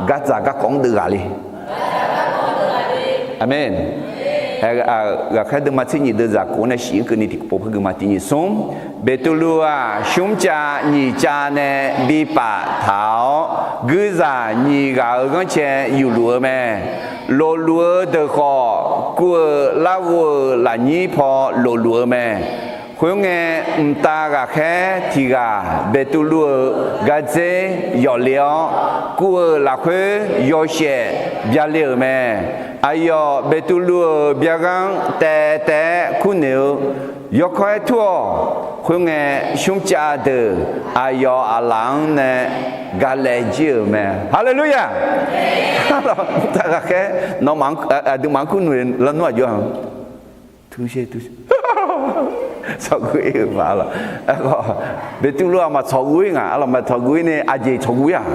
gardzaq garkawv-anr deuv ghaq le. Aqmeq. Ghaqkhaer deuvma tser nyiq deuv zaqkhof-anr nae shif-anr keuvni tiqpov par gui ma. Tiq nyiq smr, Beqtuvluv-aq, smrcav nyiq cav nae bipaf taq-awr, guirzaq nyiq ghaq-euq ghanrcae yufluf-eu mae. Lofluf-eu deuq khawf, kuv-euq larghov-euq lafnyir paw lofluf-eu mae. Khoerngae, mqtav ghaqkhaer tiq ghaq Beqtuvluv-euq gardzer yawf le-awr, kuv-euq lafkhoer yawshaef byale-euq mae. Aqyawf Beqtuvluv-euq byagha-anr taev taev-aer kurnoeq-eu, yawkawr-aer tur-awq. Khoerngae, smrcav deuq aqyawf aqlaf-anr nae galae jir-euq mae. Haleluya! Mqtav ghaqkhaer nawmaf aqduimaf-anr kurnoeq lanr nmr aqjox-a. Sawqghoe-eu ma arlawq. Aerkhawf, Beqtuvluv-aq maq tsawqghoe-ir nga arlawq. Maq tsawqghoe-ir nae aqjeq tsawqghoe-ir-aq,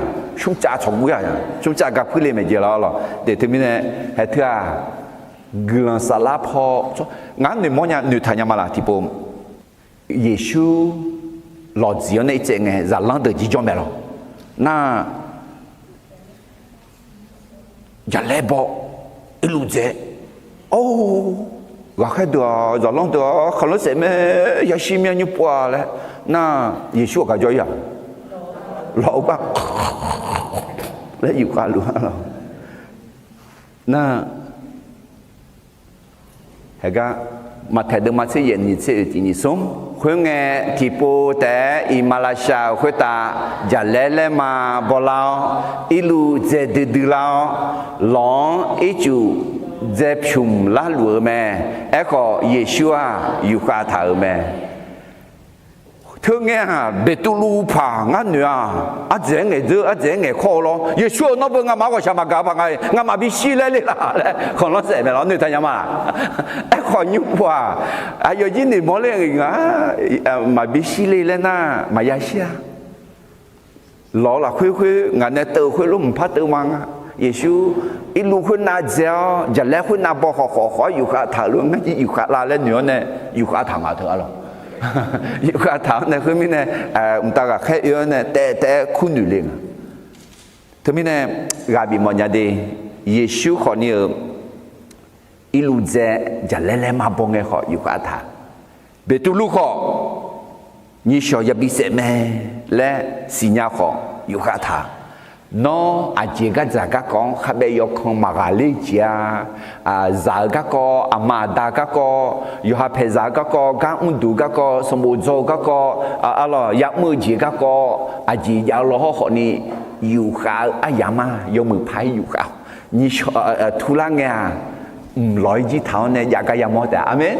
smrcav tsawqghoe-ir-aq, smrcav ga puir le maeq jeq la arlawq. Daef teumirnae, haeq teu-aq, guiqlanq saflar paw, ngar noeqmawr nya noeqtaq nya ma laq tiqpov. Yeqsur lawqdziq-anr nae irtsaev ngae zaqlanr deuq jirjawr mae lawq. Nar, jaqlaer baw, irluf dzae. Or, ghaqkhaer deuq-aq, zaqlanr deuq-aq, khanqlanr saef mae, yashir myanr nymr pov-a laer nar, Yeqsur-aq gaq jawr-ir-aq, lawq-eu gar laer yufkhav luf-a lawq. Nar, haeq gar, Maqtaeq deuvma tser yaef nyiq tser oeq tiq nyiq smr. Khoerngae, tiqpov taef-aer iqmalavshav-euq khoertav jaqlaer laerma bawlar-awr, irluf dzae duidui lar-awr, lawq-anr ircuf dzae pyumq larluf-eu mae. Aerkhawf, Yeqsur-aq yufkhav taq-euq mae. Teungae-aq, Beqtuvluv paq ngar noeq-aq, ardzaeq-aer ngaeq dzeur, ardzaeq-aer ngaeq kawr-eu lawr. Yeqsur-euq nawr beu ngamaf-anr ghawqshaq maqgaq paq nga-iq, ngamaf bishir laer le laf laer khanqlanr saef mae lawr, noeqtaq nya ma laq. Aerkhawf, nymr pov-aq, aqyawf jir noeqmawr ler-eu nga, maqbishir le laer nar, maqya shir-a. Lawq-eu lafkhoer khoer ngaq nae teuv-eu khoerlof mqpar teuv ma nga. Yeqsur irluf khoernav dzae-awr, jaqlaer khoernav baw khawf khawf khawf-awr yufkhav taq-euq lof ngar jir yufkhav la laer noeq-awr nae, yufkhav taq nga teu arlawq. Yufkhav taq-awr nae khoermirnae, mqtav ghaqkhaer oe-awr nae taev taev-aer kurnoeq le nga. Teumirnae, ghaq bifmawf nya de, Yeqsur khawfni-euq irluf dzae jaqlaer laerma baw ngae khawf yufkhav taq. Beqtuvluv khawf, nyiqshawq yabi saef mae laer siqnya khawf yufkhav taq. Nawr aqjeq gardzaq garkawv-anr khabaev yawkan maqghaq ler jeq-a. Zaq-eu garkawv, aqma aqda garkawv, yawqha paeqzaq-eu garkawv, gar mrduq garkawv, sanqbof dzaw-eu garkawv, arlawq ya'mr-eu jeq garkawv, aqjeq jav-eu law hawr khawfni yufkhav-eu aryamq-aq, yawmuiq paq-aer yufkhav-awq. Nyiqshawq turlar ngae-aq, mq lawq-ir jir taq-awr nae jav gar yamawr taef-a. Aqmeq.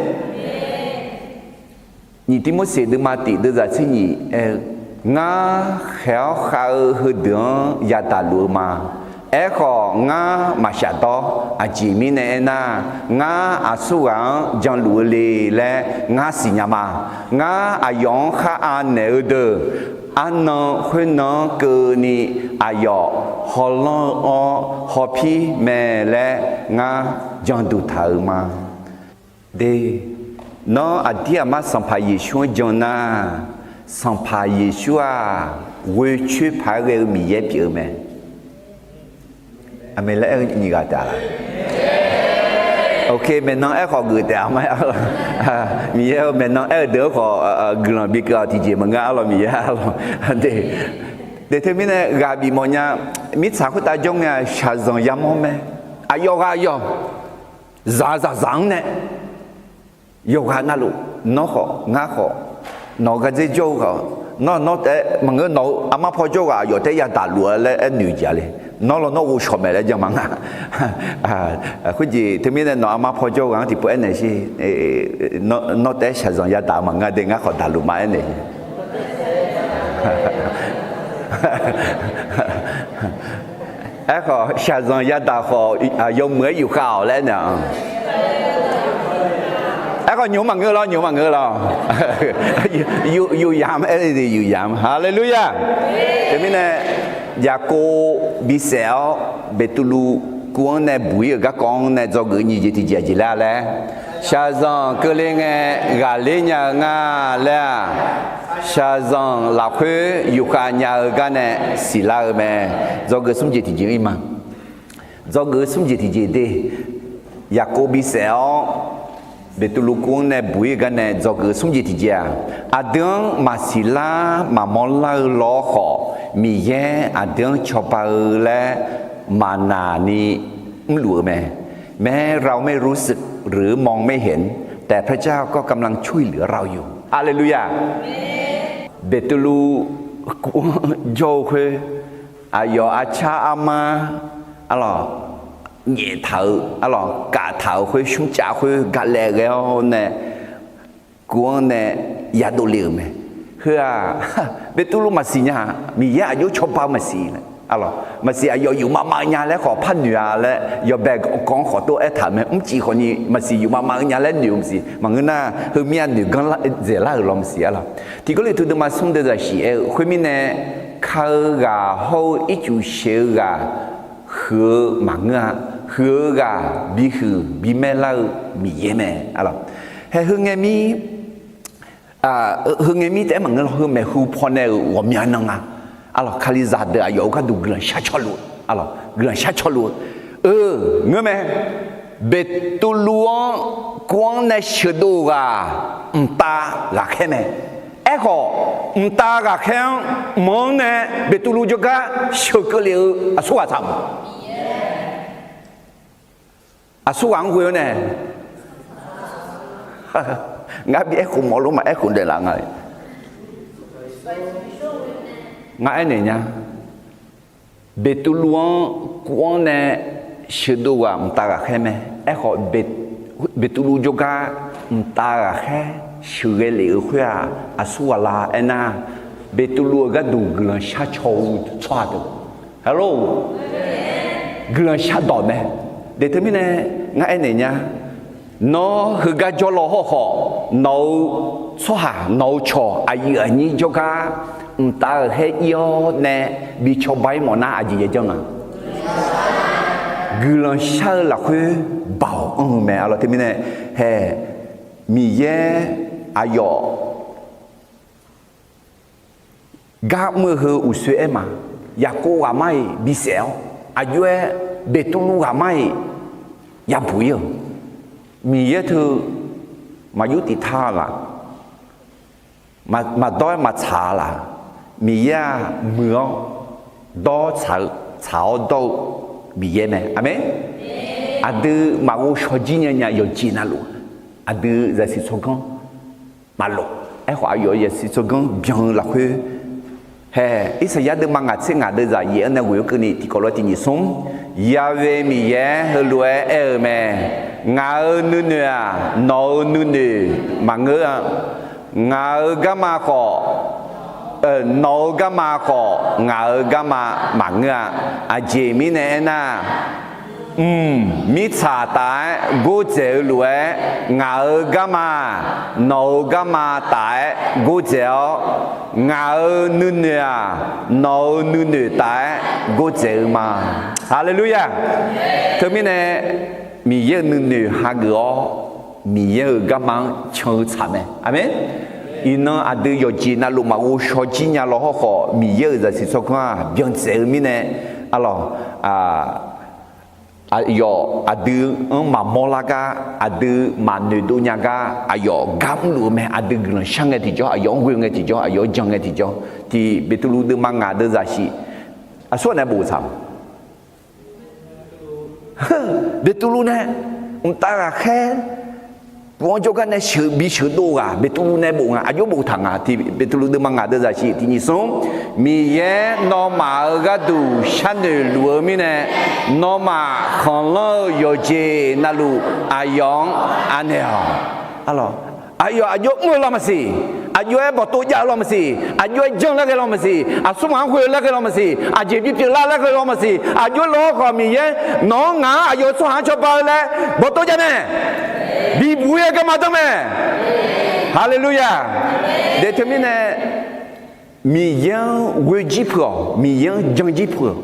Nyiq Tirmorseq deuvma tiq deuvzaq tser nyiq aer-eu, ngar khaeq-awr khav-eu heudeuq-anr yadaq luf-eu ma. Aerkhawf, ngar maqshaf dawr. Aqjeq mirnae aernar, ngar aqsurghaq-anr janluf-eu le laer ngar siqnya ma. Ngar aqyawf-anr khar anaeq-eu deuq, arnan khoernan-anr keuvni aqyawf hawlanr-eu-awr hawpir mae laer ngar janduq taq-euq ma. De, nawr aqdir aqmar Sanqpaq Yeqsur-anr jan nar, Sanqpaq Yeqsur-aq, ghoe coer paq-aer ghae-eu Miqyaer pyeuf-eu mae. Aqmeq laer aer-eu nyiq ghaq taef-a. Ok, maeqnan aerkhawf geuf taef-a ma. Miqyaer-eu maeqnan aer-eu deuq-anr khawf guiqlanq bikeuv-awq tiqjeq maqngeur arlawq, Miqyaer arlawq. De, de teumirnae ghaq bifmawf nya, mirtsaq khoertav jawr ngae-aq shaqzanq yamawr mae. Aqyawf ghaq yawq, zaqzaq zaq-anr nae, yawqghaq navluf, nawr khawf ngar khawf, nawq-eu gardzer jawr-eu ghaq, nawr nawr taef-aer maqngeur, nawq-eu armar paw jawr ghaq aqyawf taef-aer yadaq luf-a laer aernoeq jeq-a le. Nawr lawnmr ghovshaw mae laer jan maqnga. Khoerjeq teumirnae nawq armar paw jawr-eu ghaq-anr tiqpov aernaeq sher. Nawr taef-aer shaqzanq yadaq-eu maqngeur de, ngar khawf daqluf ma aernaeq. Aerkhawf, shaqzanq yadaq khawf, yawmuiq-aer yufkhav-awq laer aernaeq-a. Aerkhawf, nymq maqngeur lawr, nymq maqngeur lawr. Yuf yamq aer-eu, yuf yamq. Haleluya! Teumirnae, Yaqkov bisaef-awr, Beqtuvluv kuv-anr nae buq-ir-euq garkawv-anr nae dzawgeuf nyiq jeq tiqjeq aqjeq laer-a laer, shaqzanq keuvle ngae ghaqler nya-eu nga laer-aq, shaqzanq lafkhoer yufkhav nya-eu gar nae siqlar-eu mae. Dzawgeuf smr jeq tiqjeq-ir ma. Dzawgeuf smr jeq tiqjeq de, Yaqkov bisaef-awr, Beqtuvluv kuv-anr nae buq-ir-eu gar nae dzawgeuf smr jeq tiqjeq-aq, aqdui-anr maqsiq lar maqmawr lar-eu law-awr khawf, Miqyaer aqdui-anr cawba-eu laer maqnaq ni mrluf-eu mae. แม้เราไม่รู้สึกหรือมองไม่เห็น แต่พระเจ้าก็กำลังช่วยเหลือเราอยู่ Haleluya! Beqtuvluv kuv-anr jawr-eu khoer, aqyawf arcar armar, arlawq, nyaef taq-eu, arlawq, kaf taq-euq khoer, smrcav khoer galae ghae-awr nae, kuv-anr nae yadov le-euq mae. Heu-aq, Beqtuvluv maqsiq nya-aq, Miqyaer aqjox cawba-eu maqsiq. Arlawq, maqsiq aqyawf yufmav mav-eu nya laer khawf par noeq-a laer, yawbae gawq-anr khawf tov aertaq-euq mae. Mrcif khawfni maqsiq yufmav mav-eu nya laer noeq-eu maqsiq. Maqngeur nar, heumyav noeq ganr dzaeqlar-euq law maqsiq. Arlawq, tiqgawrliqtu deuvma smr deuv zaqsiq aer-eu khoermirnae, ka-eu ghaq hawr-eu ircuf sheuq-eu ghaq huiq-eu maqngeur-a. Huiq-eu ghaq bihuiq bimaer lar-eu Miqyaer mae. Arlawq, hae heu ngae mir, heu ngae mir taef-aer maqngeur lawr, heu maeqhu paw nae-euq ghawqmya nan nga. Arlawq, Kalizaq deuq aqyawf-euq gharduq guiqlanq shar caw luf-eu, arlawq, guiqlanq shar caw luf-eu, eu, ngeur mae. Beqtuvluv-anr kuv-anr nae sheuqdov-eu ghaq mqtav ghaqkhaer mae. Aerkhawf, mqtav ghaqkhaer-anr mq-anr nae Beqtuvluv jawrgar sheuqkeuv lef-eu aqsurghaq tsaq ma. Aqsurghaq-anr ghoe-awr nae, ngar bi aerkhof mawf lof ma, aerkhof daeqlaf nga. Ngar aernaeq nya. Beqtuvluv-anr kuv-anr nae sheuqdov ghaq mqtav ghaqkhaer mae. Aerkhawf, Beqtuvluv jawrgar mqtav ghaqkhaer sheuqghae lef-eu khoer-aq, aqsurghaq la aernar, Beqtuvluv-euq gharduq guiqlanq shar caw-eu tsawrhaq deuq. Hello, guiqlanq shardawq mae. De teumirnae ngar aernaeq nya. Nawr heugar jawrlaw hawrkhawf, nawq-eu tsawrhaq, nawq-eu cawq aqyuif aqnyir jawrgar mqtav ghaqkhaer ir-awr nae bi cawba-ir mawf nar aqjeq yajanr nga. Guiqlanq shar-eu lafkhoer baoq anr-eu mae. Arlawq, teumirnae hae, Miqyaer aqyawf gar mr-eu heu uqsoer aer ma. Yaqkov ghaqmar-iq bisaef-awr, aqjox-aer Beqtuvluv ghaqmar-iq yabuq-ir-euq, Miqyaer teu maqyur tiq tar laf, maqdawr-aer maqtsaq laf, Miqyaer-aq muiq-awr dawr tsaq-eu, tsaq-awr dawr-eu Miqyaer mae. Aqmeq. Aqdui maqghov shawr jir nya nya yawqjeq navluf, aqdui zaqsiq tsawrganr maqlof. Aerkhawf, aqyawf zaqsiq tsawrganr byan-eu lafkhoer, hae, Irsaqyar deuvma ngaq tser ngaq deuvzaq yaeq-anr nae ghoeq-awr keuvni tiqkawv lof-aer tiq nyiq smr, Ya'we Miqyaer heulof-aer aer-eu mae. Ngaq-euq nuinoeq-aq, nawq-euq nuinoeq maqngeur-a. Ngaq-euq garma khawf, Nawq-eu garma khawf ngaq-euq garma maqngeur-a. Aqjeq mirnae aernar, mq, mirtsaq taf-aer gordzaeq-eu lof-aer, ngaq-euq garma-aq, nawq-euq garma taf-aer gordzaeq-awr, ngaq-euq nuinoeq-aq, nawq-euq nuinoeq taf-aer gordzaeq-eu ma. Haleluya! Teumirnae, Miqyaer-euq nuinoeq hageuf-awr, Miqyaer-euq garma-anr can-eu tsaq mae. Aqmeq. Iqnan aqdui yawqjeq navluf maqghov shaw jir nya law hawrkhawf, Miqyaer-euq zaqsiq tsawrganr-aq byan dzaeq-eu mirnae, arlawq, aqyawf aqdui-anr maqmawr lar gar, aqdui maqnoeq dov nya gar, aqyawf gar mrluf-eu mae. Aqdui guiqlanq shar ngae tiqjawr, aqyawf-anr ghoe ngae tiqjawr, aqyawf-anr jan ngae tiqjawr, tiq Beqtuvluv deuvma ngaq deuvzaq shif, aqsur nae bof tsaq ma. Beqtuvluv nae mqtav ghaqkhaer pov-anr jawrgar nae sheuq bi sheuqdov-eu ghaq Beqtuvluv nae bof nga, aqjox boftaq nga. Tiq Beqtuvluv deuvma ngaq deuvzaq shif tiq nyiq smr, Miqyaer nawmaf-euq gharduq sharnoeq luf-eu mirnae, nawmaf khanqlanr-eu yawqjeq navluf aqyawf-anr anaeq-awq. Arlawq, aqyawf aqjox mr-eu law maqsiq, aqjox-aer bawqtov jav-eu law maqsiq, aqjox-aer janr laer ghae law maqsiq, aqsur maqanr khoer laer ghae law maqsiq, aqjeq bipyeuf lar laer ghae law maqsiq, aqjox lawr khawf Miqyaer nawq-anr ngaq-anr aqyawf-euq tsawrhaq-anr cawba-eu laer bawqtov jav mae. Bibuq-ir-aer garma danr mae. Haleluya! Daeq teumirnae, Miqyaer-anr ghoe jir peuq-awq, Miqyaer-anr jan jir peuq-awq.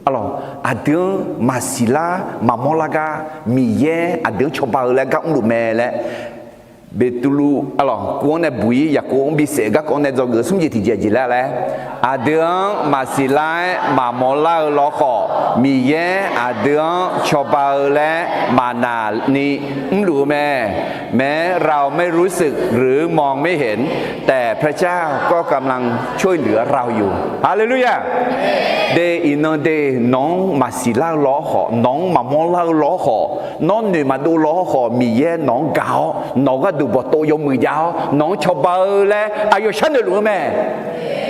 Arlawq, aqdui-anr maqsiq lar maqmawr lar gar, Miqyaer aqdui-anr cawba-eu laer gar mrluf mae laer, Beqtuvluv, arlawq, kov-anr nae buq-ir Yaqkov-anr bisaef garkawv nae dzawgeuf smr jeq tiqjeq jeq laer laer, aqdui-anr maqsiq lar-aer maqmawr lar-eu lawr khawf, Miqyaer aqdui-anr cawba-eu laer maqnaq ni mrluf-eu mae. แม้เราไม่รู้สึกหรือมองไม่เห็น แต่พระเจ้าก็กำลังช่วยเหลือเราอยู่ Haleluya! De iqnan de nawq-anr maqsiq lar-eu lawr khawf, nawq-anr maqmawr lar-eu lawr khawf, nawr noeq maqdov lawr khawf, Miqyaer nawq-anr gaq-awr nawq-eu gharduq bawqtov yawmuiq jav-awr nawq-anr cawba-eu laer aqyawf sharnoeq luf-eu mae.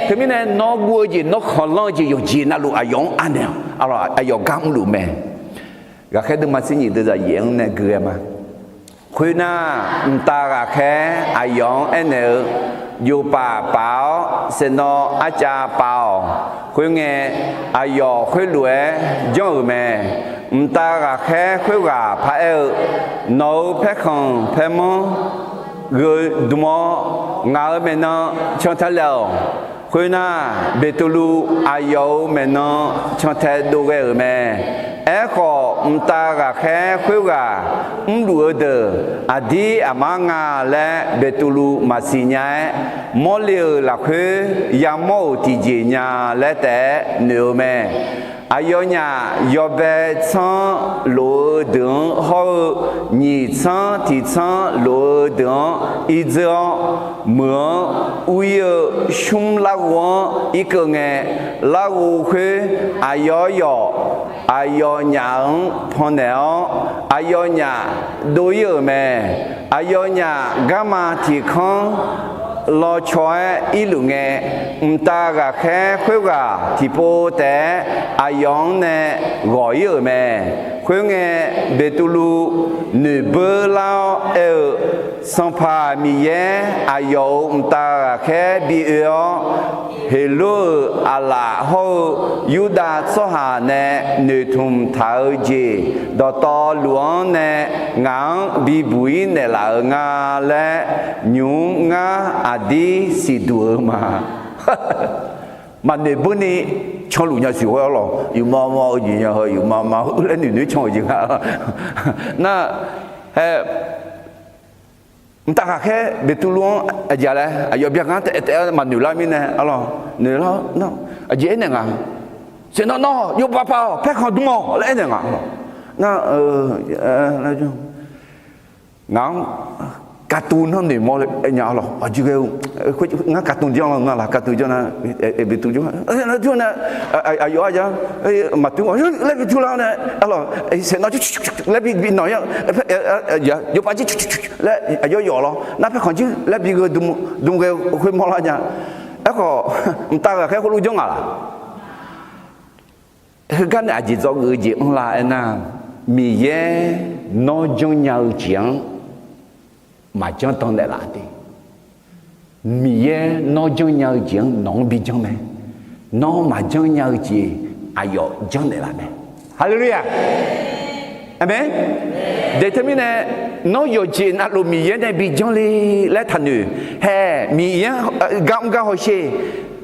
Teumirnae nawr guv-eu jeq, nawr khanqlanr-eu jeq yawqjeq navluf aqyawf-anr anaeq-awq. Arlawq, aqyawf gar mrluf mae. Ghaqkhaer deuvma tser nyiq deuvzaq yaef-anr nae gui ghae ma. Khoernar, mqtav ghaqkhaer aqyawf-anr aernaeq-eu, Jofpaf paf-awr saeqnawv arcav pav-awq. Khoerngae, aqyawf khoerlof-aer janr-euq mae. Mqtav ghaqkhaer khoerghaq paraer-eu, Nawq-euq paerkhanq paermanr gheudm-awr, ngaq-euq maeqnan cantae laeq-awq. Khoernar, Beqtuvluv aqyawf-euq maeqnan cantae dov ghae-euq mae. Aerkhawf, mqtav ghaqkhaer khoerghaq mrluf-eu deuq aqdir aqmar nga laer Beqtuvluv maqsiq nya-aer, mawrle-euq lafkhoer yamawr-euq tiqjeq nya laer taef-aer noeq-eu mae. Aqyawfnyaf yawbae tsanr lof-eu deuq-anr hawr-eu, nyiq tsanr tiq tsanr lof-eu deuq-anr irdzeur-awr, meuq-anr ur-ir-eu smr larghov-anr irkeuv ngae, larghov khoer aqyawf yawf aqyawfnyaf-anr pannaeq-awr, aqyawfnyaf dov-ir-euq mae. Aqyawfnyaf garma tiq kanr lawcaw-aer irluf ngae, mqtav ghaqkhaer khoerghaq tiqpov taef-aer aqyawf-anr nae ghawq-ir-euq mae. Khoerngae, Beqtuvluv noeqbeur lar-awr aer-eu, Sanqpaq Miqyaer aqyawf-euq mqtav ghaqkhaer bi oe-awr, Heqlor-euq aqlaf hawr-eu Yurdav tsawrhaq nae noeqtmq taq-eu jeq dawqtawvluf-anr nae ngaq-anr bibuq-ir naeqlaf-euq nga laer, nymq-mr ngar aqdir siqduq-eu ma. Maqnoeq beurni canluf nya siq ghoer-awr lawq, yufmav mav-eu jeq nya heu, yufmav mav-eu laer noeq noeq-aer can-euq jeq nga. Nar, hae, mqtav ghaqkhaer Beqtuvluv-anr aqjeq laer aqyawf byaganr taef taef-aer maqnoeq lar mirnae, arlawq, noeq lar-awr nar, aqjeq aernaeq nga, Saeqnawv nawr yawbav pav-awq, paerkhanq dm-awq laer aernaeq nga. Nar, ngaq-anr katuv nanr noeq mawr nya-awr lawq, aqjeq ghae-eu, ngar katuv janr-awr nga laq, katuv janr nar, Beqtuvluv janr, aqyawf-a ja, maqtuv laer bi tur lar nae, arlawq, Saeqnawv laer bi bi nawq-ir, yawbav jir laer aqyawf yawf lawr, nar paerkhanq jir laer bi gheu dm ghae khoermawr lar nya. Aerkhawf, mqtav ghaqkhaer khoerlof janr nga laq. Heugar nae aqjeq dzawgeuf-eu jeq anrlar aernar, Miqyaer nawr janrnya-eu jeq-anr maqjanr dan naeqlaf de. Miqyaer nawr janrnya-eu jeq-anr nawq-anr bi janr mae. Nawr maqjanr nya-eu jeq aqyawf janrnaeq laf mae. Haleluya! Aqmeq. Deuq teumirnae, nawr yawqjeq navluf Miqyaer nae bi janr le laer taqnoeq. Hae, Miqyaer-anr gar mr gar hawsher.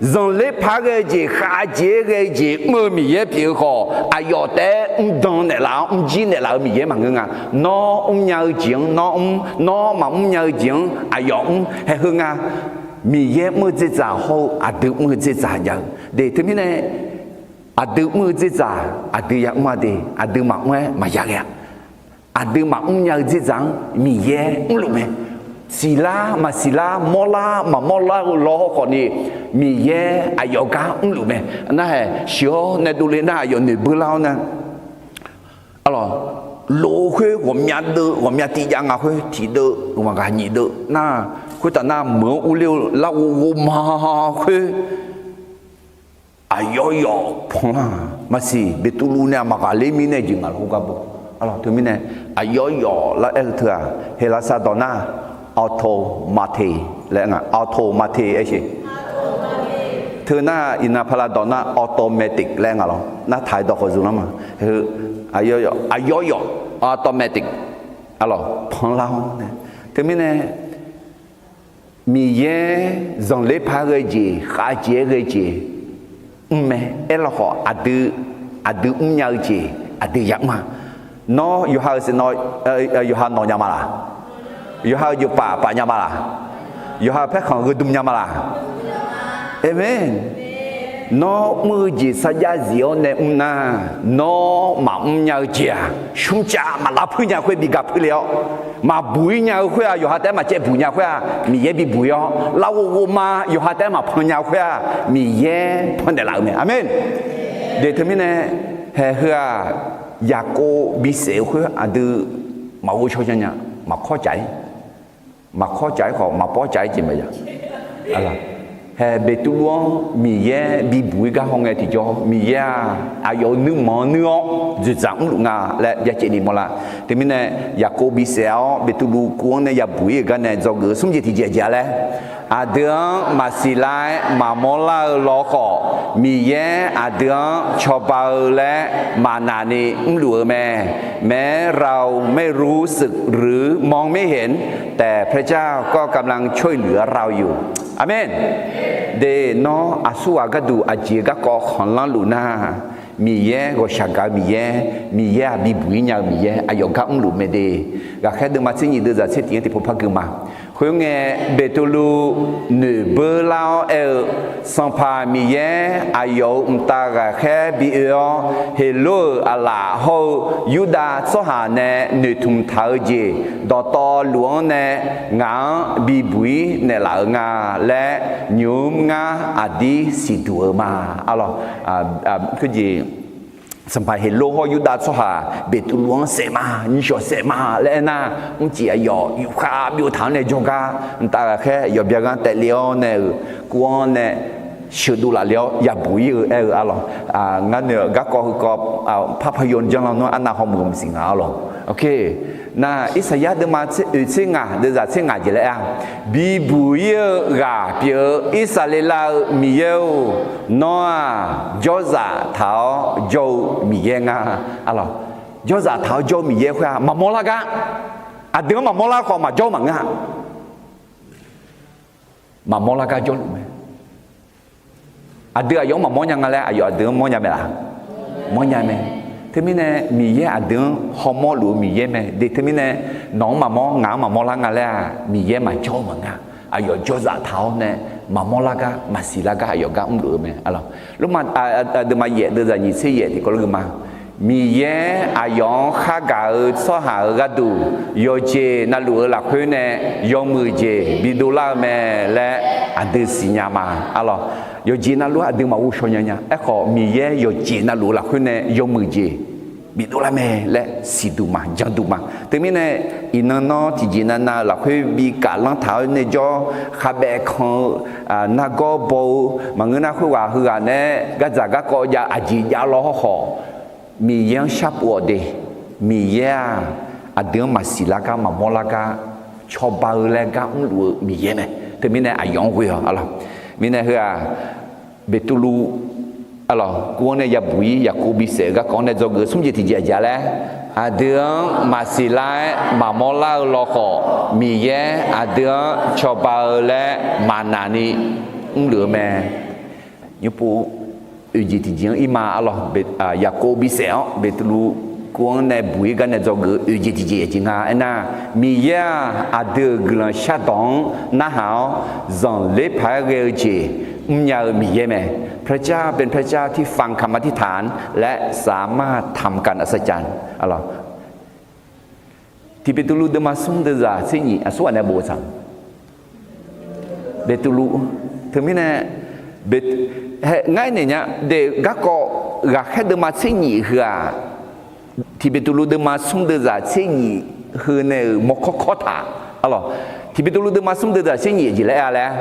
Zanqler paq-aer ghae-eu jeq, khavjeq-aer ghae-eu jeq mr-eu Miqyaer pyeuf-eu khawf, aqyawf taef-aer mrdan naeqlaf-awr mrjir naeqlaf-eu Miqyaer maqngeur nga. Nawr mrnya-eu jeq-anr nawr mr, nawr maqmr nya-eu jeq-anr aqyawf mr. Haeq heu nga, Miqyaer mr-eu dzerdzaq hawr-eu aqdui mr-eu dzerdzaq jav-eu de. Teumirnae, aqdui mr-eu dzerdzaq aqdui yamr-a de, aqdui maqmr-aer maqya ghae-a. Aqdui maqmr nya-eu dzerdzaq-anr Miqyaer mrluf mae. Siqlar maqsiqlar, mawrlar maqmawrlar-eu law hawkhawf ni, Miqyaer aqyawf gar mrluf mae. Nar haeq sheuq-awr nae dovle nar aqyawf noeqbeur lar-awr nar, arlawq, lof-eu khoer ghawqmya deuv, ghawqmya tiqjav nga khoer tiqdeuv, ghaq nyiq deuv nar, khoertaf nar meuq-anr urler-eu larghov ghovma khoer, aqyawf yawf panlar-aq maqsiq, Beqtuvluv nae maq ghaqler mirnae jeq ngaq lawr gar baw. Arlawq, teumirnae, aqyawf yawf laer aer-eu teu-aq, Heqlaqsar dawq nar, automate laer nga, automate aer-eu. Teu nar iqnan paqlav dawq nar automatic laer nga lawr. Nar taq-aer dawq khawf zmq lar ma. Aqyawf yawf, aqyawf yawf automatic, arlawq, panlar-awr nae. Teumirnae, Miqyaer zanqler paq-aer ghae-eu jeq, khavjeq-aer ghae-eu jeq mr mae. Aerlawkhawf aqdui, aqdui mrnya-eu jeq aqdui yamr-a. Nawr yawqha-euq saeqnawv, yawqha nawq nya ma laq? Yawqha-euq jeuqpaf paf nya ma laq? Yawqha-euq paerkhanq gheudm nya ma laq? Aqmeq. Nawr mr-eu jeq sarjax zif-awr nae mr nar, nawr maqmr nya-eu jeq-aq, smrcav maq lavpuir nya khoer bi ga puir le-awr, maqbuq-ir nya-eu khoer-aq, yawqha taef-aer maqcaev buq nya khoer-aq, Miqyaer bibuq-ir awr, larghov ghovma yawqha taef-aer maqpan nya khoer-aq, Miqyaer pannaeq laf-euq mae. Aqmeq. De teumirnae, haeq heu-aq, Yaqkov bisaef-eu khoer aqdui maqghov shaw nya nya, maqkawr caf-ir. Maqkawr caf-ir khawf maqpawr caf-ir jeq mae ya. Haeq Beqtuvluv-anr Miqyaer bibuq-ir gar hawngae tiqjawr, Miqyaer-aq aqyawf-euq nuirmanq-anr nuir-awr dzoeqdzaq mrluf nga laer byacaevni mawrlar. Teumirnae, Yaqkov bisaef-awr Beqtuvluv kuv-anr nae yabuq-ir-euq gar nae dzawgeuf-eu smr jeq tiqjeq jeq-a laer, aqdui-anr maqsiq lar-aer maqmawr lar-eu lawkhawf, Miqyaer aqdui-anr cawba-eu laer maqnaq ni mrluf-eu mae. แม้เราไม่รู้สึกหรือมองไม่เห็น แต่พระเจ้าก็กำลังช่วยเหลือเราอยู่ Aqmeq. De, nawr aqsurghaq gharduq aqjeq garkawv khanqlanr luf nar, Miqyaer ghawqshaq gaq-eu Miqyaer, Miqyaer-aq bibuq-ir nya-eu Miqyaer aqyawf gar mrluf mae de. Ghaqkhaer deuvma tser nyiq deuvzaq tser tiq-anr tiqpov par gui ma. Khoerngae, Beqtuvluv noeqbeur lar-awr aer-eu, Sanqpaq Miqyaer, aqyawf-euq mqtav ghaqkhaer bi oe-awr, Heqlov-euq aqlaf hawr-eu Yurdav tsawrhaq nae noeqtmq taq-eu jeq dawqtawvluf-anr nae ngaq-anr bibuq-ir naeqlaf-euq nga laer, nymq-mr ngar aqdir siqduq-eu ma. Arlawq, khoerjeq Sanqpaq Heqlov hawr Yurdav tsawrhaq Beqtuvluv-anr saef ma, nymrshawq saef ma laer aernar, mrcif aqyawf yufkhav byov taq-anr nae jawrgar mqtav ghaqkhaer yawqbya ghanr taef le-awr nae-euq kuv-anr nae sheuqdov laf le-awr yabuq-ir-eu aer-eu arlawq. Ngar noeq-eu garkawv heukawv, par paq yaw janr lar nar arnav hawmuiq-eu maqsiq nga arlawq. Nar Irsaqyar deuvma oeq tser ngaq deuvzaq tser ngaq jeq laer aer-a, Bibuq-ir-eu ghaq pyeuf-eu Irsaqleqlav-eu Miqyaer-or, nawr-aq jawrzaq taq-awr jawr-eu Miqyaer nga. Arlawq, jawrzaq taq-awr jawr-eu Miqyaer khoer-aq maqmawr lar gar, aqdui-anr maqmawr lar khawf maqjawr-eu maqngeur-a. Maqmawr lar gar jawrluf mae. Aqdui aqyawf-anr maqmawr nya nga laer aqyawf aqdui-anr mawrnya mae laf? Mawrnya mae. Teumirnae Miqyaer aqdui-anr hawmawr luf-eu Miqyaer mae. De teumirnae nawq-anr maqmawr ngaq-anr maqmawr lar nga laer-aq Miqyaer maqjawr-eu maqngeur-a. Aqyawf jawrzaq taq-awr nae maqmawr lar gar maqsiq lar gar aqyawf gar mrluf-eu mae. Arlawq, Lormav aqduimaf yaef deuvzaq nyiq tser yaef tiqkawv lor gui ma. Miqyaer aqyawf-anr khargaq-eu tsawrhaq-euq gharduq yawqjeq navluf-eu lafkhoer nae yawmuiq jeq bidov lar-eu mae laer aqdui siqnya ma. Arlawq, yawqjeq navluf-anr aqdui maqghov shaw nya nya. Aerkhawf Miqyaer yawqjeq navluf-eu lafkhoer nae yawmuiq jeq bidov lar mae laer siqduq ma, janduq ma. Teumirnae iqnan nawr tiqjeq navnav-eu lafkhoer bi kaflanr taq-awr nae jawr khavbaev kan-eu, nargawr baw-eu maqngeur nar khoerghaq heughaq nae gardzaq garkawv jav aqjeq jav law hawkhawf, Miqyaer-anr sharpov-awq de. Miqyaer-aq aqdui-anr maqsiq lar gar maqmawr lar gar cawba-eu laer gar mrluf-eu Miqyaer mae. Teumirnae aqyawf-anr ghoe-awq, arlawq. Mirnae heu-aq, Beqtuvluv, arlawq, kuv-anr nae yabuq-ir Yaqkov bisaef-euq garkawv-anr nae dzawgeuf smr jeq tiqjeq aqjeq-a laer, aqdui-anr maqsiq lar-aer maqmawr lar-eu lawkhawf, Miqyaer aqdui-anr cawba-eu laer maqnaq ni mrluf-eu mae. Nymrpov oeq jeq tiqjeq-anr ir ma, arlawq. Yaqkov bisaef-anr Beqtuvluv kuv-anr nae buq-ir gar nae dzawgeuf-eu oeq jeq tiqjeq aqjeq nga aernar, Miqyaer-aq, aqdui-euq guiqlanq shardawq-anr narhaq-awr, zanqler paq-aer ghae-eu jeq mrnya-eu Miqyaer mae. พระเจ้าเป็นพระเจ้าที่ฟังคำอธิษฐาน และสามารถทำการอัศจรรย์ arlawq. Tiq Beqtuvluv deuvma smr deuvzaq tser nyif aqsurghaq nae bof-eu tsaq. Beqtuvluv, teumirnae, ngar aernaeq nya, de garkawv ghaqkhaer deuvma tser nyif heu-aq, Tiq Beqtuvluv deuvma smr deuvzaq tser nyif heu nae-euq mawrkawr kawr taq, arlawq. Tiq Beqtuvluv deuvma smr deuvzaq tser nyif jeq laer aer-a laer,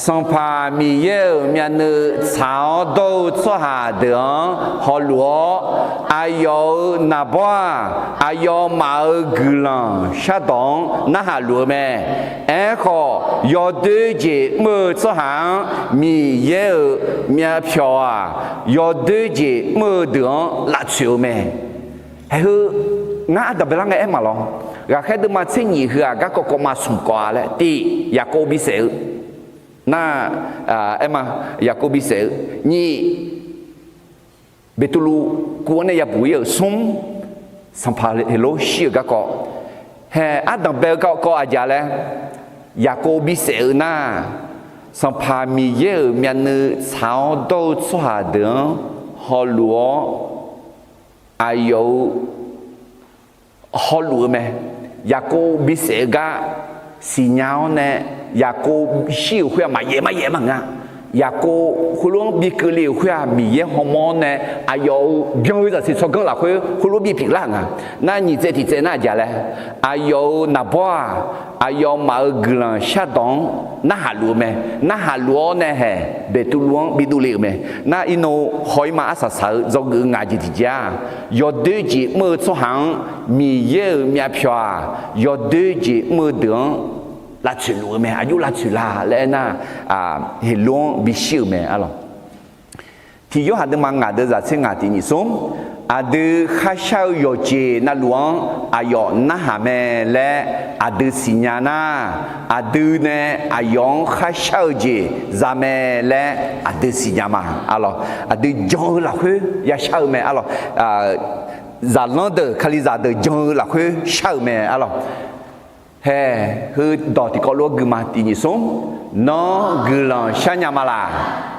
Sanqpaq Miqyaer-euq myavnuiv tsaq-awr dawr-eu tsawrhaq deuq-anr hawluf-awr, aqyawf-euq naqbawr-aq, aqyawfmaf-euq guiqlanq shardawq-anr narhaq luf-eu mae. Aerkhawf, yawdoer jeq mr-eu tsawrhaq-anr Miqyaer-euq myavpyawq-aq, yawdoer jeq mr-eu deuq-anr lavtsoeq-eu mae. Haeq heu, ngar ardanq baelar ngae aer maqlawr. Ghaqkhaer deuvma tser nyif heu-aq, garkawv kawv ma smq kawv-a laer, tiq, Yaqkov bisaef-eu nar, aer ma, Yaqkov bisaef-eu nyif, Beqtuvluv kuv-anr nae yabuq-ir-euq smr, sanqpaq Heqlor shir-euq garkawv, haeq ardanq bae-eu garkawv aqjeq laer, Yaqkov bisaef-eu nar, Sanqpaq Miqyaer-euq myavnuiv tsaq-awr dawr-eu tsawrhaq deuq-anr hawluf-awr, aqyawf-euq hawluf-eu mae. Yaqkov bisaef-eu gar siqnya-awr nae, Yaqkov shir-euq khoer-aq maqyaef maryaef maqnga. Yaqkov khoerlof-anr bi keuvle-euq khoer-aq, Miqyaer hawmawr-awr nae aqyawf-euq byan-eu zaqsiq tsawrganr lafkhoer khoerlof bi pyeuflar-euq nga. Nar nyiq tsaev tiq tsaev nar aqjeq laer, aqyawf-euq naqbawr-aq, aqyawfmaf-euq guiqlanq shardawq-anr narhaq luf-eu mae. Narhaq luf-awr nae haeq Beqtuvluv-anr bidov le-euq mae. Nar irnov haw-ir ma arsaq saq-eu dzawgeuf-eu ngaq jeq tiqjeq-aq, yawdoer jeq mr-eu tsawrhaq-anr Miqyaer-euq myavpyawq-aq, yawdoer jeq mr-eu deuq-anr lavtsoeq luf-eu mae. Aqjox lavtsoeq la laer aernar, Heqlor-anr bishir-euq mae, arlawq. Tiq Yorhaq deuvma ngaq deuvzaq tser ngaq tiq nyif smr, aqdui kharshar-eu yawqjeq navluf-anr aqyawf narhaq mae laer aqdui siqnya nar, aqdui nae aqyawf-anr kharshar-eu jeq za mae laer aqdui siqnya ma, arlawq. Aqdui jan-eu lafkhoer yashar-eu mae, arlawq. Zaqlanr deuq, Kalizaq deuq jan-eu lafkhoer shar-euq mae, arlawq. Haeq heu dawq tiqkawv lof-aer gui ma, tiq nyif smr, Nawr guiqlanq sharnya ma laq?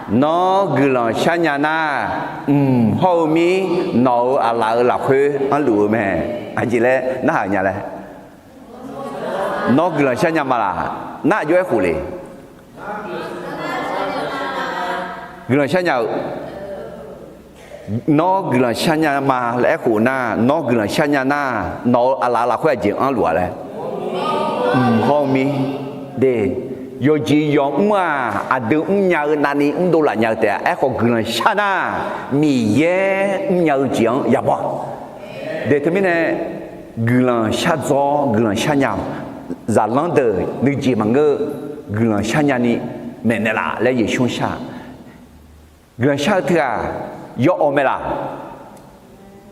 Nawr guiqlanq sharnya nar, mq hawr-eu mir nawq-euq aqlaf-euq lafkhoer anrluf-eu mae. Aqjeq laer narhaq nya laer? Nawr guiqlanq sharnya ma laq? Nar aqjox-aer khof le? Guiqlanq sharnya-eu Nawr guiqlanq sharnya ma laer aerkhof nar, nawr guiqlanq sharnya nar, nawq-euq aqlaf lafkhoer aqjeq anrluf-a laer? Mq hawr-eu mir de, yawqjeq yawq mr-aq, aqdui mrnya-eu navni mrdov laf nya-eu taef-a. Aerkhawf guiqlanq shar nar, Miqyaer mrnya-eu jeq-anr yamawr-a. De teumirnae, guiqlanq shardzaw-awr guiqlanq sharnya-awq. Zaqlanr deuq nuijeq maqngeur-eu guiqlanq sharnya ni maeqnaeq laf laer Yeqsur-anr shar-a. Guiqlanq shar-eu teu-aq, yawawq mae laq?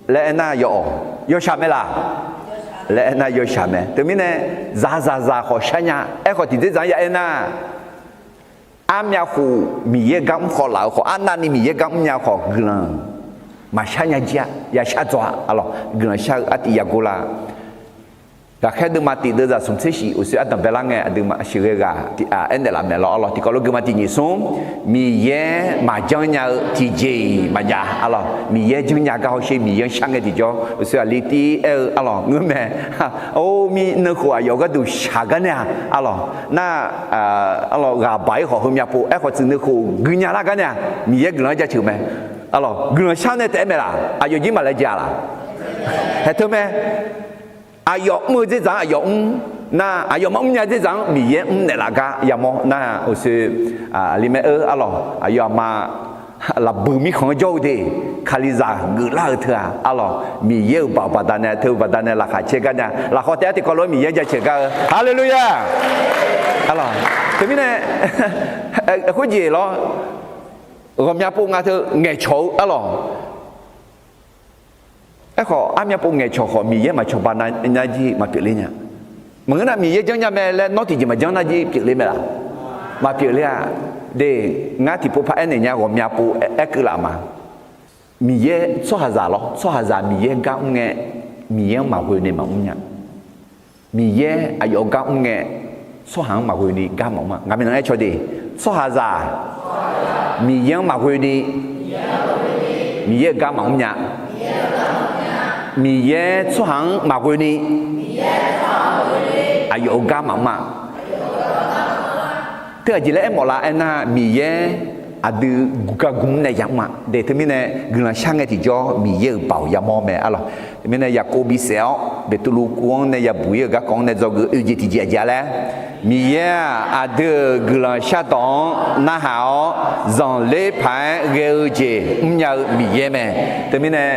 Laer aernar yawawq. Yawshaq mae laq? Laer aernar yawshaq mae. Teumirnae, zaqzaqzaq khawf sharnya. Aerkhawf tiqdzerdzaq-anr ya aernar, armyav khof Miqyaer gar mr khawf laf-eu khawf, arnavni Miqyaer gar mrnya khawf guiqlanq maqshar nya jir-a, ya shardzaw-a, arlawq. Guiqlanq shar-eu artiv yagor la. Ghaqkhaer deuvma tiq deuvzaq smq tser shif uqshoe ardanq baelar ngae aqduimaf sheuqghae ghaq aernaeq laf maeq lawr, arlawq. Tiqkawv lof gui ma tiq nyif smr, Miqyaer maqjanr nya-eu tiqjeq-iq maqjav, arlawq. Miqyaer janrnya gar hawsher, Miqyaer-anr shar ngae tiqjawr uqshoe aqli tir aer-eu, arlawq, ngeurmae. Or, mir nuikhof aqyawf gharduq shaq gar nae-aq, arlawq, nar, arlawq, ghaq baq-ir khawf heumyav pov, aerkhawf tsuif nuikhof guinya lar gar nae-aq, Miqyaer guiqlanq-anr jaceuq mae. Arlawq, guiqlanq shar nae taef-aer mae laq? Aqyawf jir maqlae ja laq? Haeq teu mae. Aqyawf mr-eu dzerdzaq-anr aqyawf mr nar, aqyawf maqmr nya dzerdzaq-anr Miqyaer mrnaeq laf gar yamawr nar, uqshoe, aqli mae-eu, arlawq, aqyawf aqma lafbuiq mirkhanq-anr jawr-eu de, Kalizaq geuflar-eu teu-aq, arlawq, Miqyaer-euq baoq baqdanae, teu baqdanae laqkhaq caer gar nae, lafkhawf taef-aer tiqkawv lof-aer Miqyaer-anr jaceuq gar-eu, haleluya! Arlawq, Teumirnae khoerjeq lawr, ghawqmya pov nga teu ngaeqcawq-eu arlawq. Aerkhawf, armya pov ngaeqcawq khawf Miqyaer maqcawba nar jir maqpyeufler nya. Maqngeur nar Miqyaer janrnya mae laer nawr tiqjeq maqjanr nar jir pyeufler mae laq? Maqpyeufler-a. De, ngar tiqpov par aernaeq nya ghawqmya pov aer keuv laf ma. Miqyaer tsawrhaqzaq lawr, tsawrhaqzaq Miqyaer gar mr ngae, Miqyaer-anr maqghoe ni maqmr nya. Miqyaer aqyawf gar mr ngae, tsawrhaq-anr maqghoe ni gar maqmr-a. Ngaq minav aer caw de, tsawrhaqzaq Miqyaer-anr maqghoe ni, Miqyaer-euq gar maqmr nya. Miqyaer tsawrhaq-anr maqghoe ni, aqyawf-euq gar maqmr-a. Teughaq jeq laer aermawf lar aernar, Miqyaer aqdui gar gmr nae yamr-a. De, teumirnae guiqlanq shar ngae tiqjawr Miqyaer-euq baoq yamawr mae arlawq. Teumirnae Yaqkov bisaef-awr Beqtuvluv kuv-anr nae yabuq ir-euq garkawv-anr nae dzawgeuf oe jeq tiqjeq aqjeq-a laer, Miqyaer-aq aqdui-euq guiqlanq shardawq-anr narhaq-awr, zanqler paq-aer ghae-eu jeq mrnya-eu Miqyaer mae. Teumirnae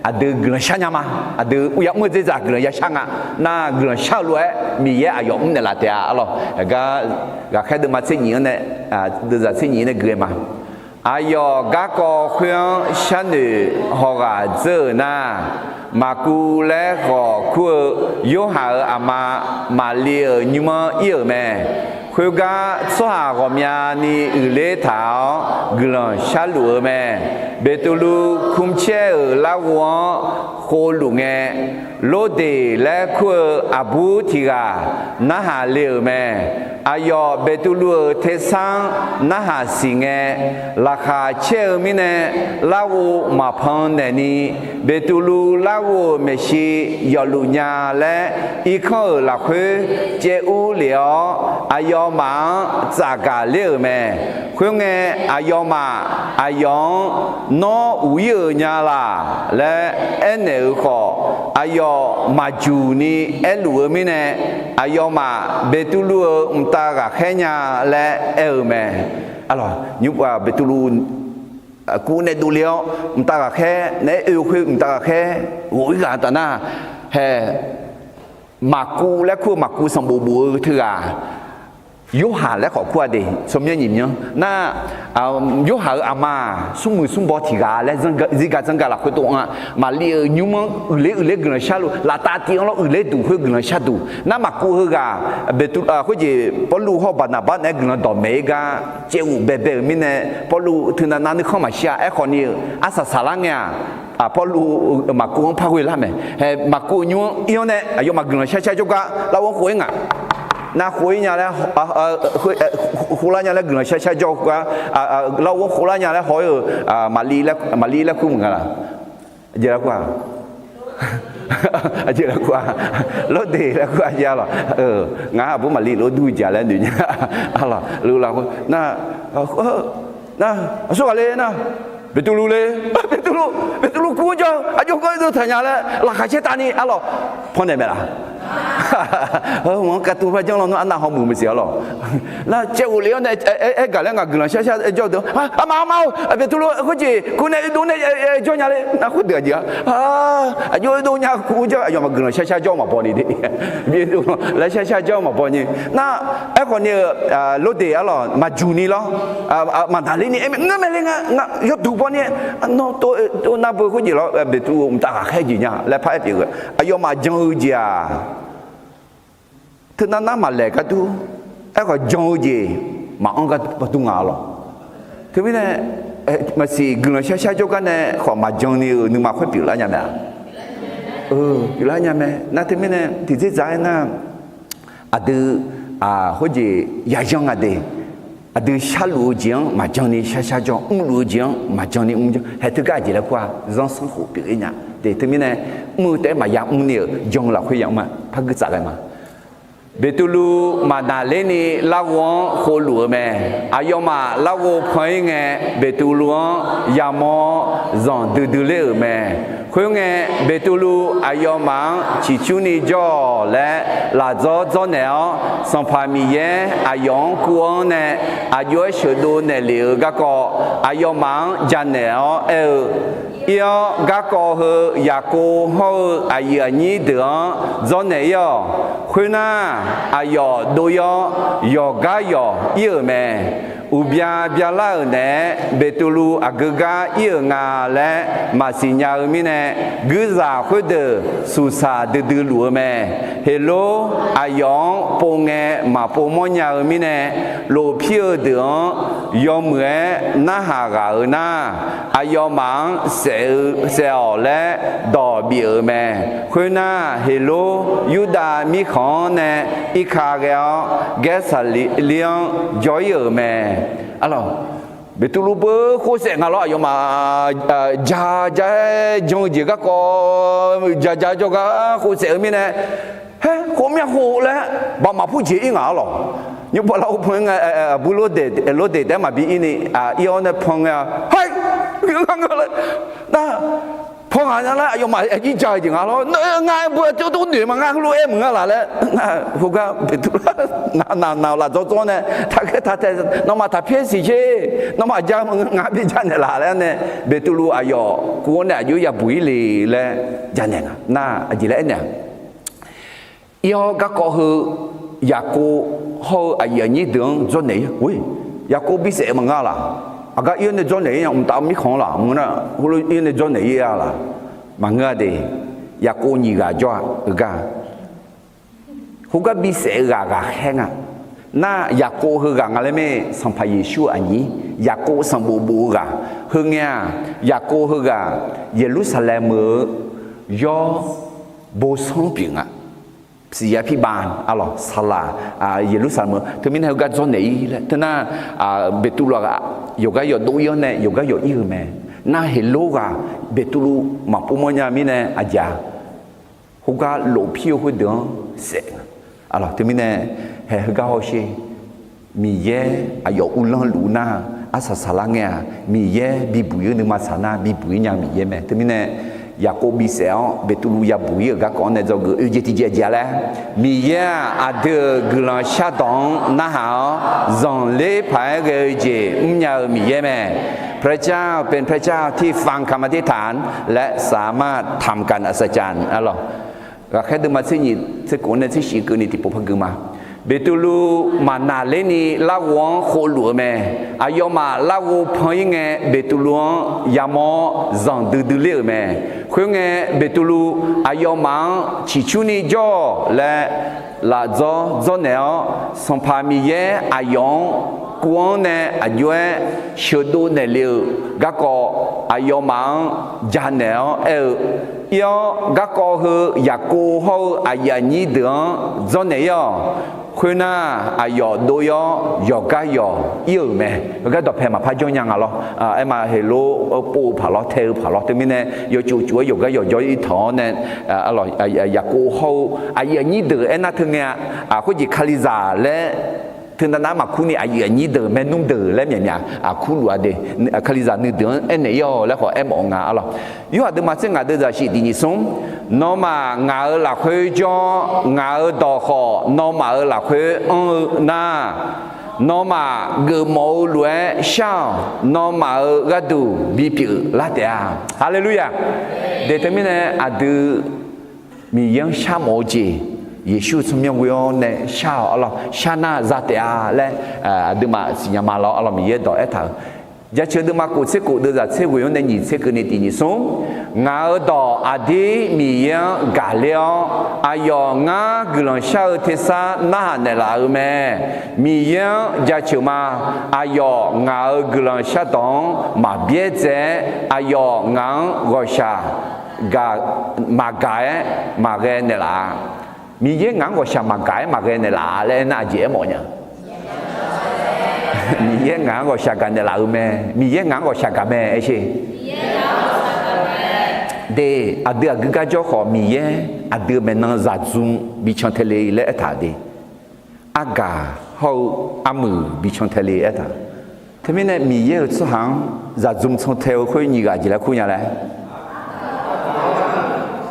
aqdui guiqlanq shar nya ma. Aqdui yamr-eu dzerdzaq guiqlanq yashar nga. Nar guiqlanq shar-eu lof-aer Miqyaer aqyawf mrnaeq laf taef-a arlawq. Gar, Ghaqkhaer deuvma tser nyif-anr nae, deuvzaq tser nyif nae gui-aer ma. Aqyawf garkawv khoer-anr sharnoeq hawghaq dzeur-euq nar, Maqkuv laer khawf kur-eu Yorhaq-euq aqma Maqli-euq nymr-anr ir-euq mae. Khoergar tsawrhaq ghawqmyani uiqler taq-awr guiqlanq sharluf-eu mae. Beqtuvluv kmrcaer-euq larghov-anr khovluf ngae, Lordeq laer kur-eu aqbur tiq ghaq narhaq le-euq mae. Aqyawf Beqtuvluv-euq tersar-anr narhaq siq ngae, laqkhaq caer-eu mirnae larghov maqpan naeqni, Beqtuvluv larghov-euq maeqshi yawfluf nya laer irkanr-euq lafkhoer caev urlef-awr, aqyawfmaf-anr tsafgaq ler-euq mae. Khoerngae, aqyawfmaf aqyawf-anr Nawr uq ir-euq nya laq? laer aernaeq-euq khawf, aqyawf maqjuq ni aerluf-eu mirnae, aqyawfmaf Beqtuvluv-euq mqtav ghaqkhaer nya laer aer-eu mae. Arlawq, nymr-aq Beqtuvluv kuv nae dovle-awr mqtav ghaqkhaer naeq-aer oe-eu khoer mqtav ghaqkhaer ghof ir ghaq taf nar, hae, Maqkuv laer kur-eu Maqkuv sanqbof bof-eu teughaq, Yorhaq laer khawf kur-a de, tsawrmyanr nyiq myanr nar, Yorhaq-euq aqma-aq smrmuiq smrbaw tiq ghaq laer zirga zanrga lafkhoer tov-anr-a, Maqli-euq nymr-anr uiqler uiqler guiqlanq sharluf laftav tiv-anr lawr uiqler duq khoer guiqlanq sharduq nar, Maqkuv heughaq khoerjeq Pawrluv hawr-eu Baqnaqbar naeq-aer guiqlanq dawqmaeq-ir gar caev ghuf baebae-euq mirnae, Pawrluv teunav nar nuikhanr maqshir-a. Aerkhawf ni-euq arsaq saqlar ngae-aq, Pawrluv Maqkuv-anr par ghoe lar mae. Hae, Maqkuv-euq nymr-anr ir-anr nae aqyawfmaf guiqlanq shar shar jawrgar larghov-anr khof-ir ngaq. Nar khof-ir nya laer, khof lar nya laer guiqlanq shar shar jawr gar, larghov-anr khof lar nya laer haw-ir-euq Maqli laer kur maqnga laq? Aqjeq laer kur-a? Aqjeq laer kur-a? Lawrdeq laer kur-a jeq arlawq. Ngar aqbur Maqli lof dur-eu jeq laer noeq nya arlawq. Luf laf nar, nar aqsurghaq le nar, Beqtuvluv le, Beqtuvluv, Beqtuvluv kur-anr jawr-eu aqjox gar dov taq nya laer laqkhaq caer tavni arlawq, pannaeq mae laq? Mq-anr katuv par janr lawnmr arnav hawmuiq maqsiq arlawq. Nar caev ghofle-awr nae aer gaq laer ngaq guiqlanq shar shar jawr-eu deuq, arma arma-or, Beqtuvluv khoerjeq kur nae oedov nae jawr nya le nar khoerdeuq aqjeq-a. Aqjox oedov nya kur jawr aqyawfmaf guiqlanq shar shar jawr maqbaw ni de. Bidov laer shar shar jawr maqbaw ni. Nar, aerkhawf ni-eu Lordeq arlawq maqjuq ni lawr, maqdaqler ni aer mae, ngeur mae le nga, yawduq baw ni, nawr tov nar beu khoerjeq lawr, Beqtuvluv mqtav ghaqkhaer jeq nya laer par aer pyeuf-eu. Aqyawfmaf jan-eu jeq-aq, teunav nar maqlaeq gar dur. Aerkhawf jan-eu jeq maqanr gar dur nga lawq. Teumirnae maqsiq guiqlanq shar shar jawrgar nae khawf maqjan ni-euq nuima khoer pyeuflar nya mae-a. Pyeuflar nya mae. Nar teumirnae tiqdzer dzaq-aer nar, aqdui khoerjeq yayan nga de. Aqdui sharluf-eu jeq-anr maqjan ni shar shar jawr, mrluf-eu jeq-anr maqjan ni mr jawr. Hae teugar aqjeq laer kur-a, zanrsanrkhof pyeuf-ir nya de. Teumirnae mr-eu taef-aer maqya mr ni-euq jan-eu lafkhoer yamr-a, par gui tsaf ghae ma. Beqtuvluv maqdaqler ni larghov-anr khovluf-eu mae. Aqyawfmaf larghov pan-ir ngae, Beqtuvluv-anr yamawr-awr zanqdui dui ler-euq mae. Khoerngae, Beqtuvluv aqyawfmaf-anr ciqcurni jawr-awq laer lafdzawr dzawrnaeq-awr, Sanqpaq Miqyaer aqyawf-anr kuv-anr nae aqjox-aer sheuqdov naeqlef-eu garkawv aqyawfmaf-anr janaeq-awr aer-eu, Ir-awr, garkawv heu Yaqkov hawr-eu aqyuif aqnyir deuq-anr dzawrnaeq-ir-awq. Khoernar, aqyawf dov-ir-awr, yawqgar yawq ir-euq mae. Uqbya byalar-euq naeq-aer Beqtuvluv aqgeu gar ir-euq nga laer maqsiq nya-eu mirnae, guirzaq khoerdeuq suqsaq duidui luf-eu mae. Heqlor aqyawf-anr pov ngae maqpov mawrnya-eu mirnae, lofpir-eu deuq-anr yawmuiq-aer narhaq ghaq-euq nar, aqyawfmaf-anr saef-eu, saef-awq laer dawq bif-euq mae. Khoernar, Heqlor Yurdav mirkhanq-anr nae irka ghae-awr, Gaersaqlir-anr jawr-ir-euq mae. Arlawq, Beqtuvluv beu khof saef nga lawr, aqyawfmaf ja ja-aer jan-eu jeq garkawv ja ja jawrgar khof saef-eu mirnae, haer khof myav khof laer baqmaq pur jeq ir ngaq arlawq. Nymrpov lar-awr pan-ir nga, aqbur Lordeq taef-aer maqbi ir ni, ir-awr nae pan ngae-a, haer, ngeur ngeur laer, nar, pan ngaq nya laer aqyawfmaf aer jir ja-eu jeq nga lawr. Ngar aer beu-aer tov noeq ma, ngar heulof-aer meuq nga laq laer, khoergar Beqtuvluv nav nav nav-euq lafdzawr dzawr nae, taqkhaer taqtaeq, nawmaf taqpyaer siq sher, nawmaf ja meuq nga bi ja naeqlaf laer nae, Beqtuvluv aqyawf kuv-anr nae aqjox yabuq-ir le laer ja naeq nga. Nar aqjeq laer aernaeq-a, ir-awr garkawv heu Yaqkov hawr-eu aqyuif aqnyir deuq-anr dzawrnaeq-ir. Yaqkov bisaef maqnga laq? Aqgar ir-awr nae dzawrnaeq-ir nya, mqtav mirkhanq-anr laq maqngeur nar, heulof ir-awr nae dzawrnaeq-ir-a laq? Maqngeur-a de. Yaqkov nyiq ghaq jawr-a, heugar khoergar bisaef-eu ghaq ghaqkhaer nga. Nar Yaqkov heughaq nga laer mae, Sanqpaq Yeqsur aqnyir, Yaqkov sanqbof bof-eu ghaq. Heu ngae-aq, Yaqkov heughaq Yeqlursaqlaeq meuq-eu yawr bosanr pyeuf nga. Siqyar pirbav arlawq, saqlaq, Yeqlursaqlaeq meuq. Teumirnae heugar dzawrnaeq-ir laer teunar, Beqtuvluv-aq yawqgar yawq dov-ir-awr nae yawqgar yawq ir-eu mae. Nar Heqlor ghaq Beqtuvluv maqpov mawrnya mirnae aqjeq-a, khoergar lofpir-eu khoerdeuq-anr saef nga. Arlawq, teumirnae hae heugar hawsher. Miqyaer aqyawf uvlanr luf nar, arsaq saqlar ngae-aq, Miqyaer bibuq-ir-eu nuima saq nar bibuq-ir nya-eu Miqyaer mae. Teumirnae Yaqkov bisaef-awr Beqtuvluv yabuq-ir-euq garkawv-anr nae dzawgeuf oe jeq tiqjeq jeq-a laer, Miqyaer-aq aqdui-euq guiqlanq shardawq-anr narhaq-awr, zanqler paq-aer ghae-eu jeq mrnya-eu Miqyaer mae. พระเจ้าเป็นพระเจ้าที่ฟังคำอธิษฐาน และสามารถทำการอัศจรรย์ arlawq. Ghaqkhaer deuvma tser nyiq tser kof nae tser shif keuvni tiqpov par gui ma. Beqtuvluv maqnaqlerni larghov-anr khovluf-eu mae. Aqyawfmaf larghov pan-ir ngae, Beqtuvluv-anr yamawr-awr zanqdui dui ler-euq mae. Khoerngae, Beqtuvluv aqyawfmaf-anr ciqcurni jawr-awq laer lafdzawr dzawrnaeq-awr, Sanqpaq Miqyaer aqyawf-anr kuv-anr nae aqjox-aer sheuqdov naeqle-euq garkawv aqyawfmaf-anr janaeq-awr aer-eu, ir-awr garkawv heu Yaqkov hawr-eu aqyuif aqnyir deuq-anr dzawrnaeq-ir-awq. Khoernar, aqyawf dov-ir-awr yawqgar yawq ir-euq mae. Heugar dawqpae maqpar jawr nya nga lawr. Aerma Heqlor pov-eu paq lawr, tae-eu paq lawr. Teumirnae yawcuf cuf-aer yawqgar yawq jawr-ir taq-awr nae, Yaqkov hawr-eu aqyuif aqnyir deuq aernar teungae-a, khoerjeq Kalizaq laer teunav nav maqkur ni aqyuif aqnyir deuq, maernmr deuq laer myaq myaq kurluf-a de. Kalizaq nuideuq-anr aernaeq-ir-awq laer khawf aermawf-eu nga arlawq. Yorhaq deuvma tser ngaq deuvzaq shif tiq nyiq smr, nawmaf ngaq-euq lafkhoer jawr-awr, ngaq-euq dawq khawf nawmaf-euq lafkhoer anr-eu nar, nawmaf geufmawf-eu lof-aer shar-awq. Nawmaf-euq gharduq bipyeuf lar taef-a. Haleluya! De teumirnae aqdui Miqyaer-anr sharmawf-eu jeq, Yeqsur tsawrmyanr ghoe-awr nae shar-awq arlawq, shar nar za taef-a laer aqduimaf siqnya ma lawr arlawq, Miqyaer dawq aertaq-euq. Jaceuq deuvma kof tser kof deuvzaq tser ghoeq-anr nae nyiq tser keuvni tiq nyiq smr, ngaq-euq dawq aqdir Miqyaer-anr gaqler-awr, aqyawf ngar guiqlanq shar-eu tersar narhaq naeqlaf-eu mae. Miqyaer-anr jaceuq ma. Aqyawf ngaq-euq guiqlanq shardawq-anr maq byaerdzae-aer, aqyawf ngaq-anr ghawqshaq gaq, maqgaq-aer maqghae naeqlaf-a. Miqyaer ngaq-anr ghawqshaq maqgaq-aer maqghae naeqlaf-a laer aernar, aqjeq aermawf nya. Miqyaer ngaq-anr ghawqshaq gaq naeqlaf-eu mae. Miqyaer ngaq-anr ghawqshaq gaq mae aer sher. De, aqdui aqgeu gar jawr khawf, Miqyaer aqdui maeqnan zaqdzmr bi can tae le laer aertaq de. Argaq hawr-eu armuiq bi can tae le aertaq. Teumirnae Miqyaer-euq tsawrhaq-anr zaqdzmr can tae-eu khoer nyiq ghaq jeq laer kur nya laer?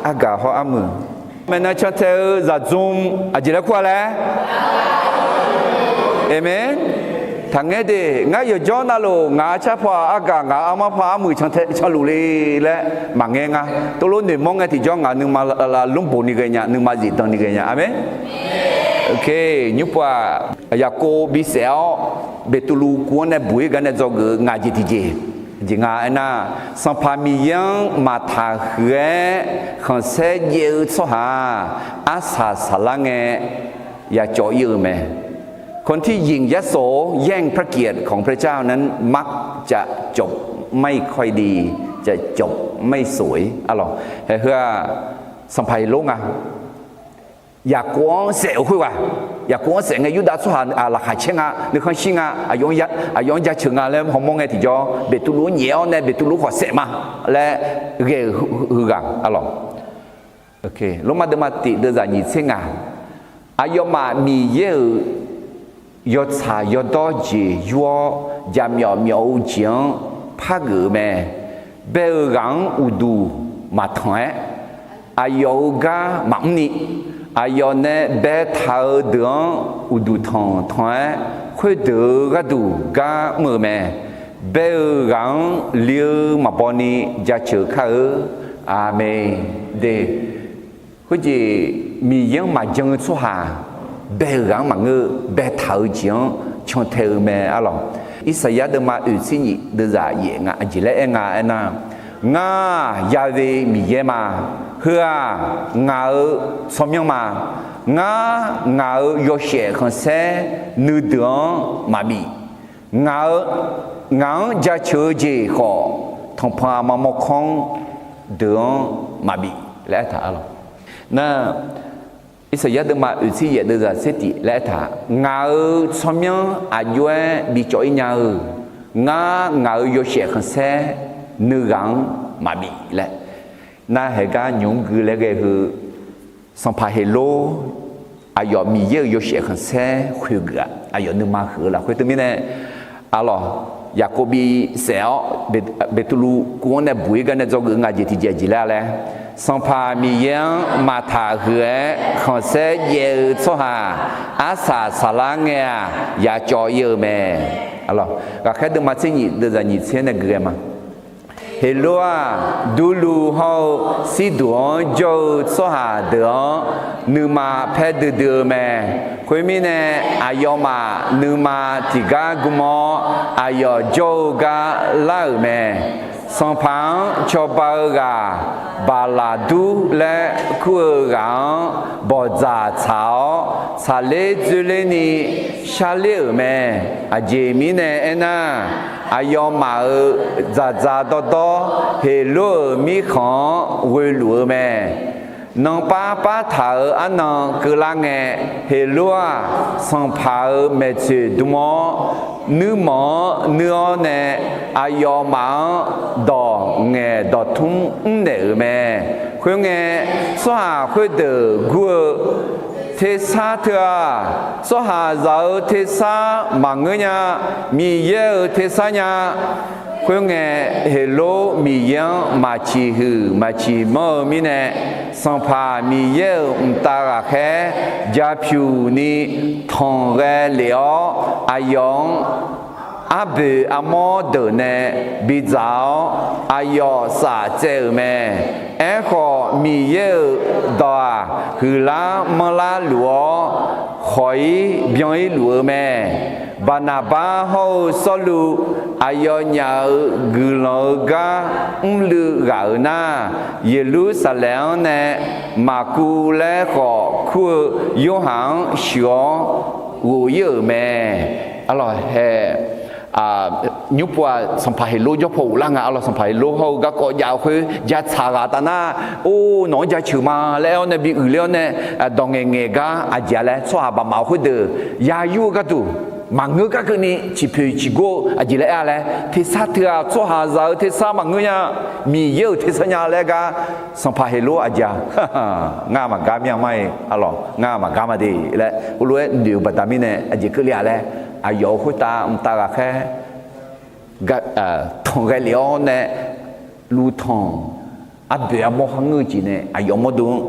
Argaq hawr armuiq. Maeqnan can tae-eu zaqdzmr aqjeq laer kur-a laer? Aqmeq. Taqngaer de, ngar yawqjawr navluf ngaq-euq carpaw-aq argaq, ngaq-euq armar paw armuiq can luf le laer maqngaer nga. Tov lof noeqmawr ngae tiqjawr ngaq nuima lmrboq ni ghae nya, nuima zifdan ni ghae nya. Aqmeq. Oke, nymrpov-aq, Yaqkov bisaef-awr Beqtuvluv kuv-anr nae buq-ir gar nae dzawgeuf-eu ngaq jeq tiqjeq, jeq nga aernar, Sanqpaq Miqyaer-anr maqtaq huiq-aer khanqsaer jaev-eu tsawrhaq-aq, arsaq saqlar ngae yacawv-ir-eu mae. คนที่หยิ่งยโส แย่งพระเกียรติของพระเจ้านั้น มักจะจบไม่ค่อยดี จะจบไม่สวย arlawq. Haeq heu-aq, Sanqpaq Heqlor nga. Yaqkov-anr saef-euq khoerghaq, Yaqkov-anr saef ngae Yurdav tsawrhaq-aq laqkhaq caer nga, nuikhanr shir nga, aqyawf-anr jaceuq nga laer hawmawr ngae tiqjawr, Beqtuvluv-anr nyaef-awr nae Beqtuvluv khawf saef ma laer ghae-euq heughaq arlawq. Lormav deuvma tiq deuvzaq nyiq tser ngaq, aqyawfmaf Miqyaer-euq yawtsaq yawdawr jeq yur-awr, jaqmyawf myawf-eu jeq-anr pargeuf-eu mae. Bae-euq ghaq-anr uqduq maqtanq-aer, aqyawf-euq gar maqmr ni, aqyawf nae baetaq-eu deuq-anr uqduq tanqtanq-aer, khoerdeuq-eu gharduq gar mr-eu mae. Bae-euq ghaq-anr li-eu maqbaw ni jaceuq kar-eu. Aqmeq. De, khoerjeq Miqyaer-anr maqjan-eu tsawrhaq, bae-euq ghaq-anr maqngeur-eu, baetaq-eu jeq-anr cantae-eu mae arlawq. Irsaqyar deuvma oeq tser nyiq deuvzaq yaef nga, aqjeq laer aer nga aernar, Ngar-aq, Ya've Miqyaer ma. Heu-aq, ngaq-euq tsawrmyanr ma. Ngar, ngaq-euq yawshaef khanqsaer nuideuq-anr maqbif. Ngaq-eu, ngaq-anr jaceuq-eu jeq khawf, tanqpanq aqma mawrkawr-anr deuq-anr maqbif laer aertaq arlawq. Nar, Irsaqyar deuvma oeq tser yaef deuvzaq tser tif laer aertaq, Ngaq-euq tsawrmyanr aqjox-aer bicawv-ir nya-eu, ngar, ngaq-euq yawshaef khanqsaer nuighaq-anr maqbif laer. Nar, haeq gar nymq-mr gui laer ghae heu, Sanqpaq Heqlor, aqyawf Miqyaer-euq yawshaef khanqsaer khoergeuf-aq, aqyawf nuima huiq-eu lafkhoer teumirnae, arlawq, Yaqkov bisaef-awr Beqtuvluv kuv-anr nae buq-ir gar nae dzawgeuf-eu ngaq jeq tiqjeq jeq laer laer, Sanqpaq Miqyaer-anr maqtaq huiq-aer khanqsaer jaev-eu tsawrhaq, arsaq saqlar ngae-aq, yacawv-ir-eu mae. Ghaqkhaer deuvma tser nyiq deuvzaq nyiq tser nae gui-aer ma. Heqlor-aq, Durluv hawr-eu Sirduq-anr jawr-eu tsawrhaq deuq-anr nuima paer duidui-eu mae. Khoermirnae, aqyawfmaf nuima tiqgar gm-awr, aqyawf jawr-eu gar lar-euq mae. Sanqpaq-anr cawba-eu ghaq Baqlaqdur laer kur-eu ghaq-anr bawqdzaq tsaq-awr, tsaqler dzoerlerni sharler-euq mae. Aqjeq mirnae aernar, aqyawfmaf-euq dzaqdzaq dawrdawr Heqlor-euq mirkhanq-anr ghoeluf-eu mae. Nanpar partaq-euq arnan keuvlar ngae, Heqlor-aq, sanqpaq-euq maeqtsoeq dm-awr, nuirmanq-anr nuir-awr nae aqyawfmaf-anr dawq ngaeq dawqtmr mrnaeq-euq mae. Khoerngae, tsawrhaq khoerdeuq gur-eu, Tersar teu-aq, tsawrhaqzaq-euq tersar maqngeur nya. Miqyaer-euq tersar nya. Khoerngae, Heqlor Miqyaer-anr maqciq huiq maqciq manr-eu mirnae, Sanqpaq Miqyaer-euq mqtav ghaqkhaer ja pyuq ni tanq ghae lef-awr, aqyawf-anr arboeq armawr deuq nae bidzaq-awr, aqyawf saftsaev-euq mae. Aerkhawf, Miqyaer-euq dawq-aq, huiqlar manrlar luf-awr, khawq-ir byan-ir luf-eu mae. Baqnaqbar hawr-eu Sawrluv, aqyawfnyaf-euq guiqlanq-eu gar mrluiv ghaq-euq nar, Yeqlursaqlaeq-anr nae Maqkuv laer khawf kur-eu Yorhaq-anr shuif-awr ghof-ir-euq mae. Arlawq hae, nymrpov-aq, sanqpaq Heqlor jawr paw ghoflar nga. Arlawq, sanqpaq Heqlor hawr-eu garkawv jav-eu khoer ja tsaq ghaq taf nar, or, nawq-anr jaceuq ma laer aer-awr nae bi uiqler-awr nae, dawq ngaeqngaeq gar aqjeq-a laer tsawrhaq baqmaf-eu khoerdeuq ya yur-eu gharduq, maqngeur gar keuvni ciqpoeq ciqgor-eu aqjeq laer aer-a laer, tersar teu-aq, tsawrhaqzaq-euq tersar maqngeur nya, Miqyaer-euq tersar nya laer gar, sanqpaq Heqlor aqjeq-a, ngar maqgar mir-a mar-iq, arlawq, ngar maqgar ma de laer heulof-aer noeq-eu baqda mirnae aqjeq keuvle-a laer, aqyawf-euq khoertav mqtav ghaqkhaer tanq ghae lef-awr nae, luvtanq arboeq armawr kharngeur-eu jeq nae aqyawf mawrdo-anr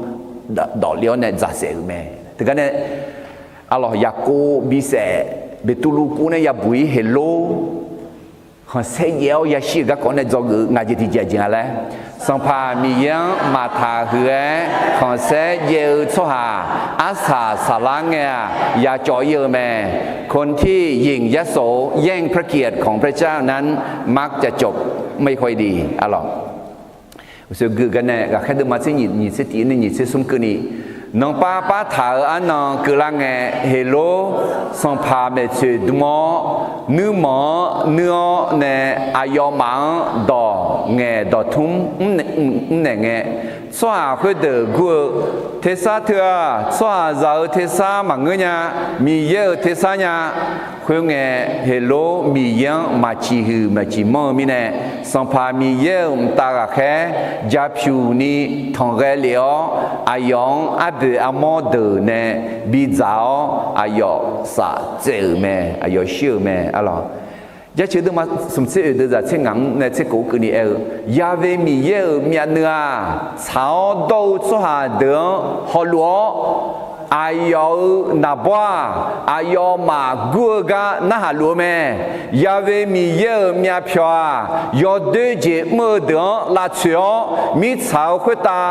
dawf le-awr nae dzaqsaef-euq mae. Teugar nae, arlawq, Yaqkov bisaef, Beqtuvluv kuv nae yabuq-ir Heqlor khanqsaer jaev-awr yashir-euq garkawv nae dzawgeuf-eu ngaq jeq tiqjeq aqjeq nga laer, Sanqpaq Miqyaer-anr maqtaq huiq-aer khanqsaer jaev-eu tsawrhaq arsaq saqlar ngae-aq, yacawv ir-eu mae. คนที่หยิ่งยโสแย่งพระเกียรติของพระเจ้านั้นมักจะจบไม่ค่อยดี aqlawq. Uqshoe gui-eu gar nae ghaqkhaer deuvma tser nyiq, nyiq tser tiq nae nyiq tser smr keuvni, nanrpav pav taq-euq arnan keuvlar ngae, Heqlor sanqpaq maeqtsoeq dm-awr, nuirmanq-anr nuir-awr nae aqyawfmaf-anr dawq ngaeq dawqtmr mrnaeq ngae, tsawrhaq khoerdeuq gur-eu, Tersar teu-aq, tsawrhaqzaq-euq tersar maqngeur nya, Miqyaer-euq tersar nya. Khoerngae, Heqlor Miqyaer-anr maqciq huiq maqciq manr-eu mirnae, Sanqpaq Miqyaer-euq mqtav ghaqkhaer ja pyuq ni tanqghae lef-awr, aqyawf-anr arboeq armawr deuq nae bidzaq-awr, aqyawf saf tsaev-euq mae, aqyawf shir-euq mae, aqlawq. Jaceuq deuvma smq tser oeq deuvzaq tser ngaq-anr nae tser kof keuvni aer-eu, Yaqve Miqyaer-euq myavnuiv-aq, tsaq-awr dawr-eu tsawrhaq deuq-anr hawluf-awr, aqyawf-euq naqbawr-aq, aqyawfmaf gur-eu gar narhaq luf-eu mae. Yaqve Miqyaer-euq myavpyawq-aq, yawdoer jeq mr-eu deuq-anr lavtsoeq-awr, mirtsaq-eu khoertav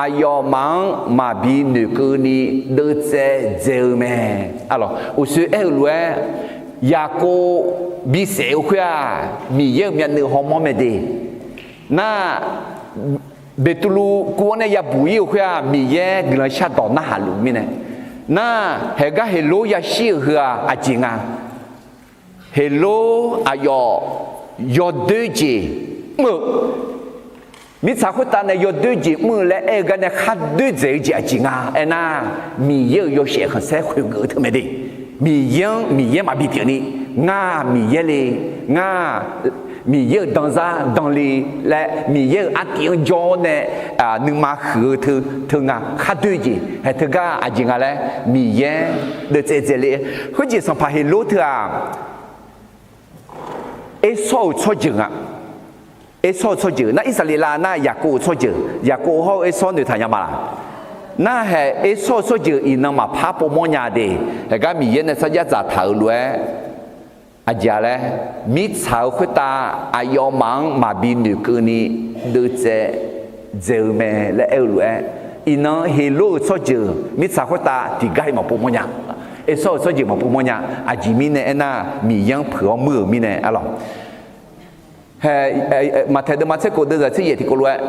aqyawfmaf-anr maqbi noeqkeuvni deuvtsaev dzae-eu mae. Aqlawq, uqshoe aer-eu lof-aer, Yaqkov bisaef-eu khoer-aq, Miqyaer-euq myavnuiv hawmawr mae de. Nar, Beqtuvluv kuv-anr nae yabuq ir-euq khoer-aq, Miqyaer guiqlanq shardawq narhaq luf-eu mirnae, nar, haeqgar Heqlor yashir-euq heu-aq aqjeq nga. Heqlor aqyawf yawdoer jeq mr-eu, mirtsaq khoertav nae yawdoer jeq mr-eu laer aer-eu gar nae khar doer dzaeq-eu jeq aqjeq nga aernar, Miqyaer-euq yawshaef khanqsaer khoeqgeuf-eu teu mae de. Miqyaer-anr Miqyaer maqbi pyeufni, ngar Miqyaer le, ngar Miqyaer-euq danzar danle laer Miqyaer-euq artiv-anr jawr-awr nae nuima huiq-eu teu, teu nga khar doer jeq hae teugar aqjeq nga laer Miqyaer deuvtsaev dzaeq le. Khoerjeq sanqpaq Heqlor teu-aq, Ersawr-euq tsawrjeuq nga. Ersawr-euq tsawrjeuq nar, Irsaqleqlav nar Yaqkov-euq tsawrjeuq, Yaqkov hawr-eu Ersawr noeqtaq nya ma laq? Narhaeq Ersawr-euq tsawrjeuq iqnan maqpar povmawr nya de. Haeqgar Miqyaer nae sarjax dzaqtaq-euq lof-aer, aqjeq-a laer, mirtsaq-eu khoertav aqyawfmaf-anr maqbi noeqkeuvni deuvtsaev dzaeq-eu mae laer aer-eu lof-aer, iqnan Heqlor-euq tsawrjeuq mirtsaq khoertav tiqgar-iq maqpov mawrnya. Ersawr-euq tsawrjeuq maqpov mawrnya. Aqjeq mirnae aernar, Miqyaer-anr peuq-awr muir-euq mirnae arlawq. Maqtaeq deuvma tser kof deuvzaq tser yaef tiqkov lof-aer,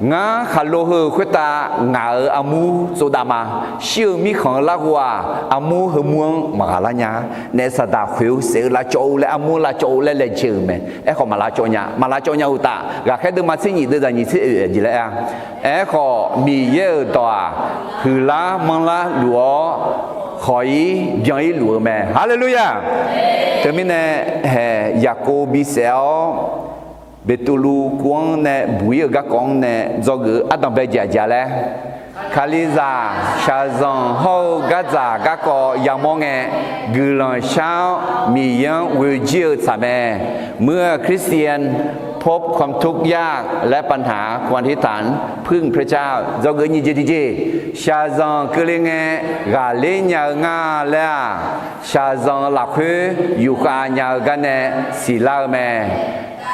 ngar khaqlo heu khoertav ngaq-euq armur tsovdav ma. Shir-eu mirkhanq-eu larghov-aq, armur heumur-anr maqghaq lar nya. Naef saqdaq khoeq-eu saef-eu lavcawv-eu laer armur lavcawv-eu laer laejae-euq mae. Aerkhawf maqlavcawv nya. Maqlavcawv nya uqtaf, ghaqkhaer deuvma tser nyiq deuvzaq nyiq tser oeq-a jeq laer aer-a. Aerkhawf Miqyaer-euq dawq-aq, huiqlar manrlar luf-awr, khawq-ir byan-ir luf-eu mae. Haleluya! Teumirnae, haeq Yaqkov bisaef-awr, Beqtuvluv kuv-anr nae buq-ir-euq garkawv-anr nae dzawgeuf-eu ardanq bae jeq aqjeq-a laer, Kalizaq shaqzanq hawr-eu gardzaq garkawv yamawr ngae, guiqlanq shar-awr Miqyaer-anr ghoejir-eu tsaq mae. เมื่อคริสเตียนพบความทุกข์ยากและปัญหา ควรอธิษฐานพึ่งพระเจ้า dzawgeuf nyiq jeq tiqjeq, shaqzanq keuvle ngae ghaqler nya-eu nga laer-aq, shaqzanq-eu lafkhoer yufkhav nya-eu gar nae siqlar-eu mae.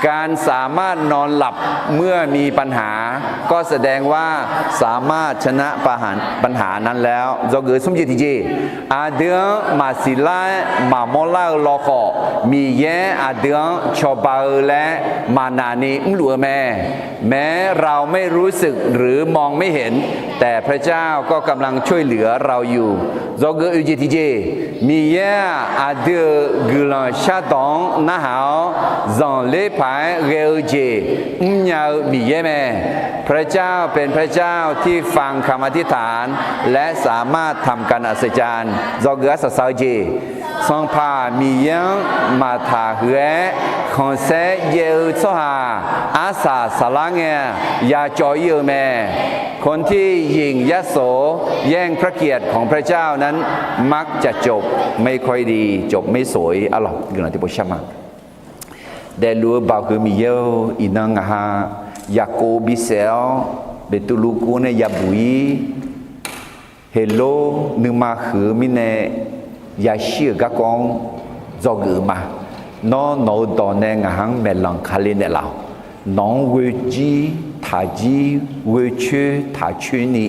การสามารถนอนหลับเมื่อมีปัญหา ก็แสดงว่าสามารถชนะปัญหานั้นแล้ว dzawgeuf smr jeq tiqjeq, aqdui-anr maqsiq lar-aer maqmawr lar-eu lawkhawf, Miqyaer aqdui-anr cawba-eu laer maqnaq ni mrluf-eu mae. แม้เราไม่รู้สึกหรือมองไม่เห็น แต่พระเจ้าก็กำลังช่วยเหลือเราอยู่ dzawgeuf oeq jeq tiqjeq, Miqyaer-aq, aqdui-euq guiqlanq shardawq-anr narhaq-awr, zanqler paq-aer ghae-eu jeq mrnya-eu Miqyaer mae. พระเจ้าเป็นพระเจ้าที่ฟังคำอธิษฐาน และสามารถทำการอัศจรรย์ dzawgeuf arsaq saq-eu jeq, Sanqpaq Miqyaer-anr maqtaq huiq-aer khanqsaer jaev-eu tsawrhaq arsaq saqlar ngae-aq, yacawv ir-eu mae. คนที่หยิ่งยโสแย่งพระเกียรติของพระเจ้านั้น มักจะจบไม่ค่อยดี จบไม่สวย arlawq. Guiqlanq tiqpov shar ma. Daefluf-eu Baoq huiq Miqyaer-or, iqnan ngaq ha Yaqkov bisaef-awr, Beqtuvluv kuv-anr nae yabuq-ir, Heqlor nuima huiq-eu mirnae yashir-euq garkawv-anr dzawgeuf-eu ma. Nawr, nawq-eu dawq nae ngaq-anr maeqlanq kale naeqlaf-awq. Nawq-anr ghoejir taqjir, ghoecoer taqcoer ni,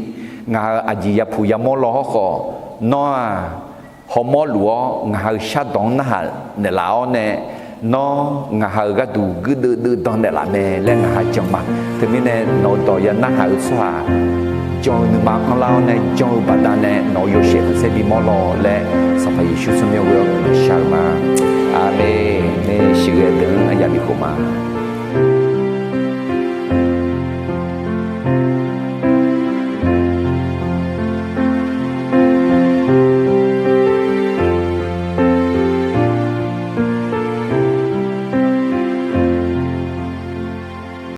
ngaq-euq aqjeq yapuq yamawr law hawrkhawf, nawr-aq, hawmawr luf-awr ngaq-euq shardawq-anr narhaq naeqlaf-awr nae, nawr ngaq-euq gharduq guirdeuv deuvdan naeqlaf mae laer ngaq-euq jan ma. Teumirnae nawq-eu dawq ya narhaq-eu tsawrhaq jan-eu nuima anrlar-awr nae, jan-eu baqdanae nawq-eu yawshaef khanqsaer bimawr law laer, Sanqpaq Yeqsur tsawrmyanr ghoe-awr guiqlanq shar-eu ma. Aqmeq. Nae sheuqghae deuq-anr aqyaf bikhof ma.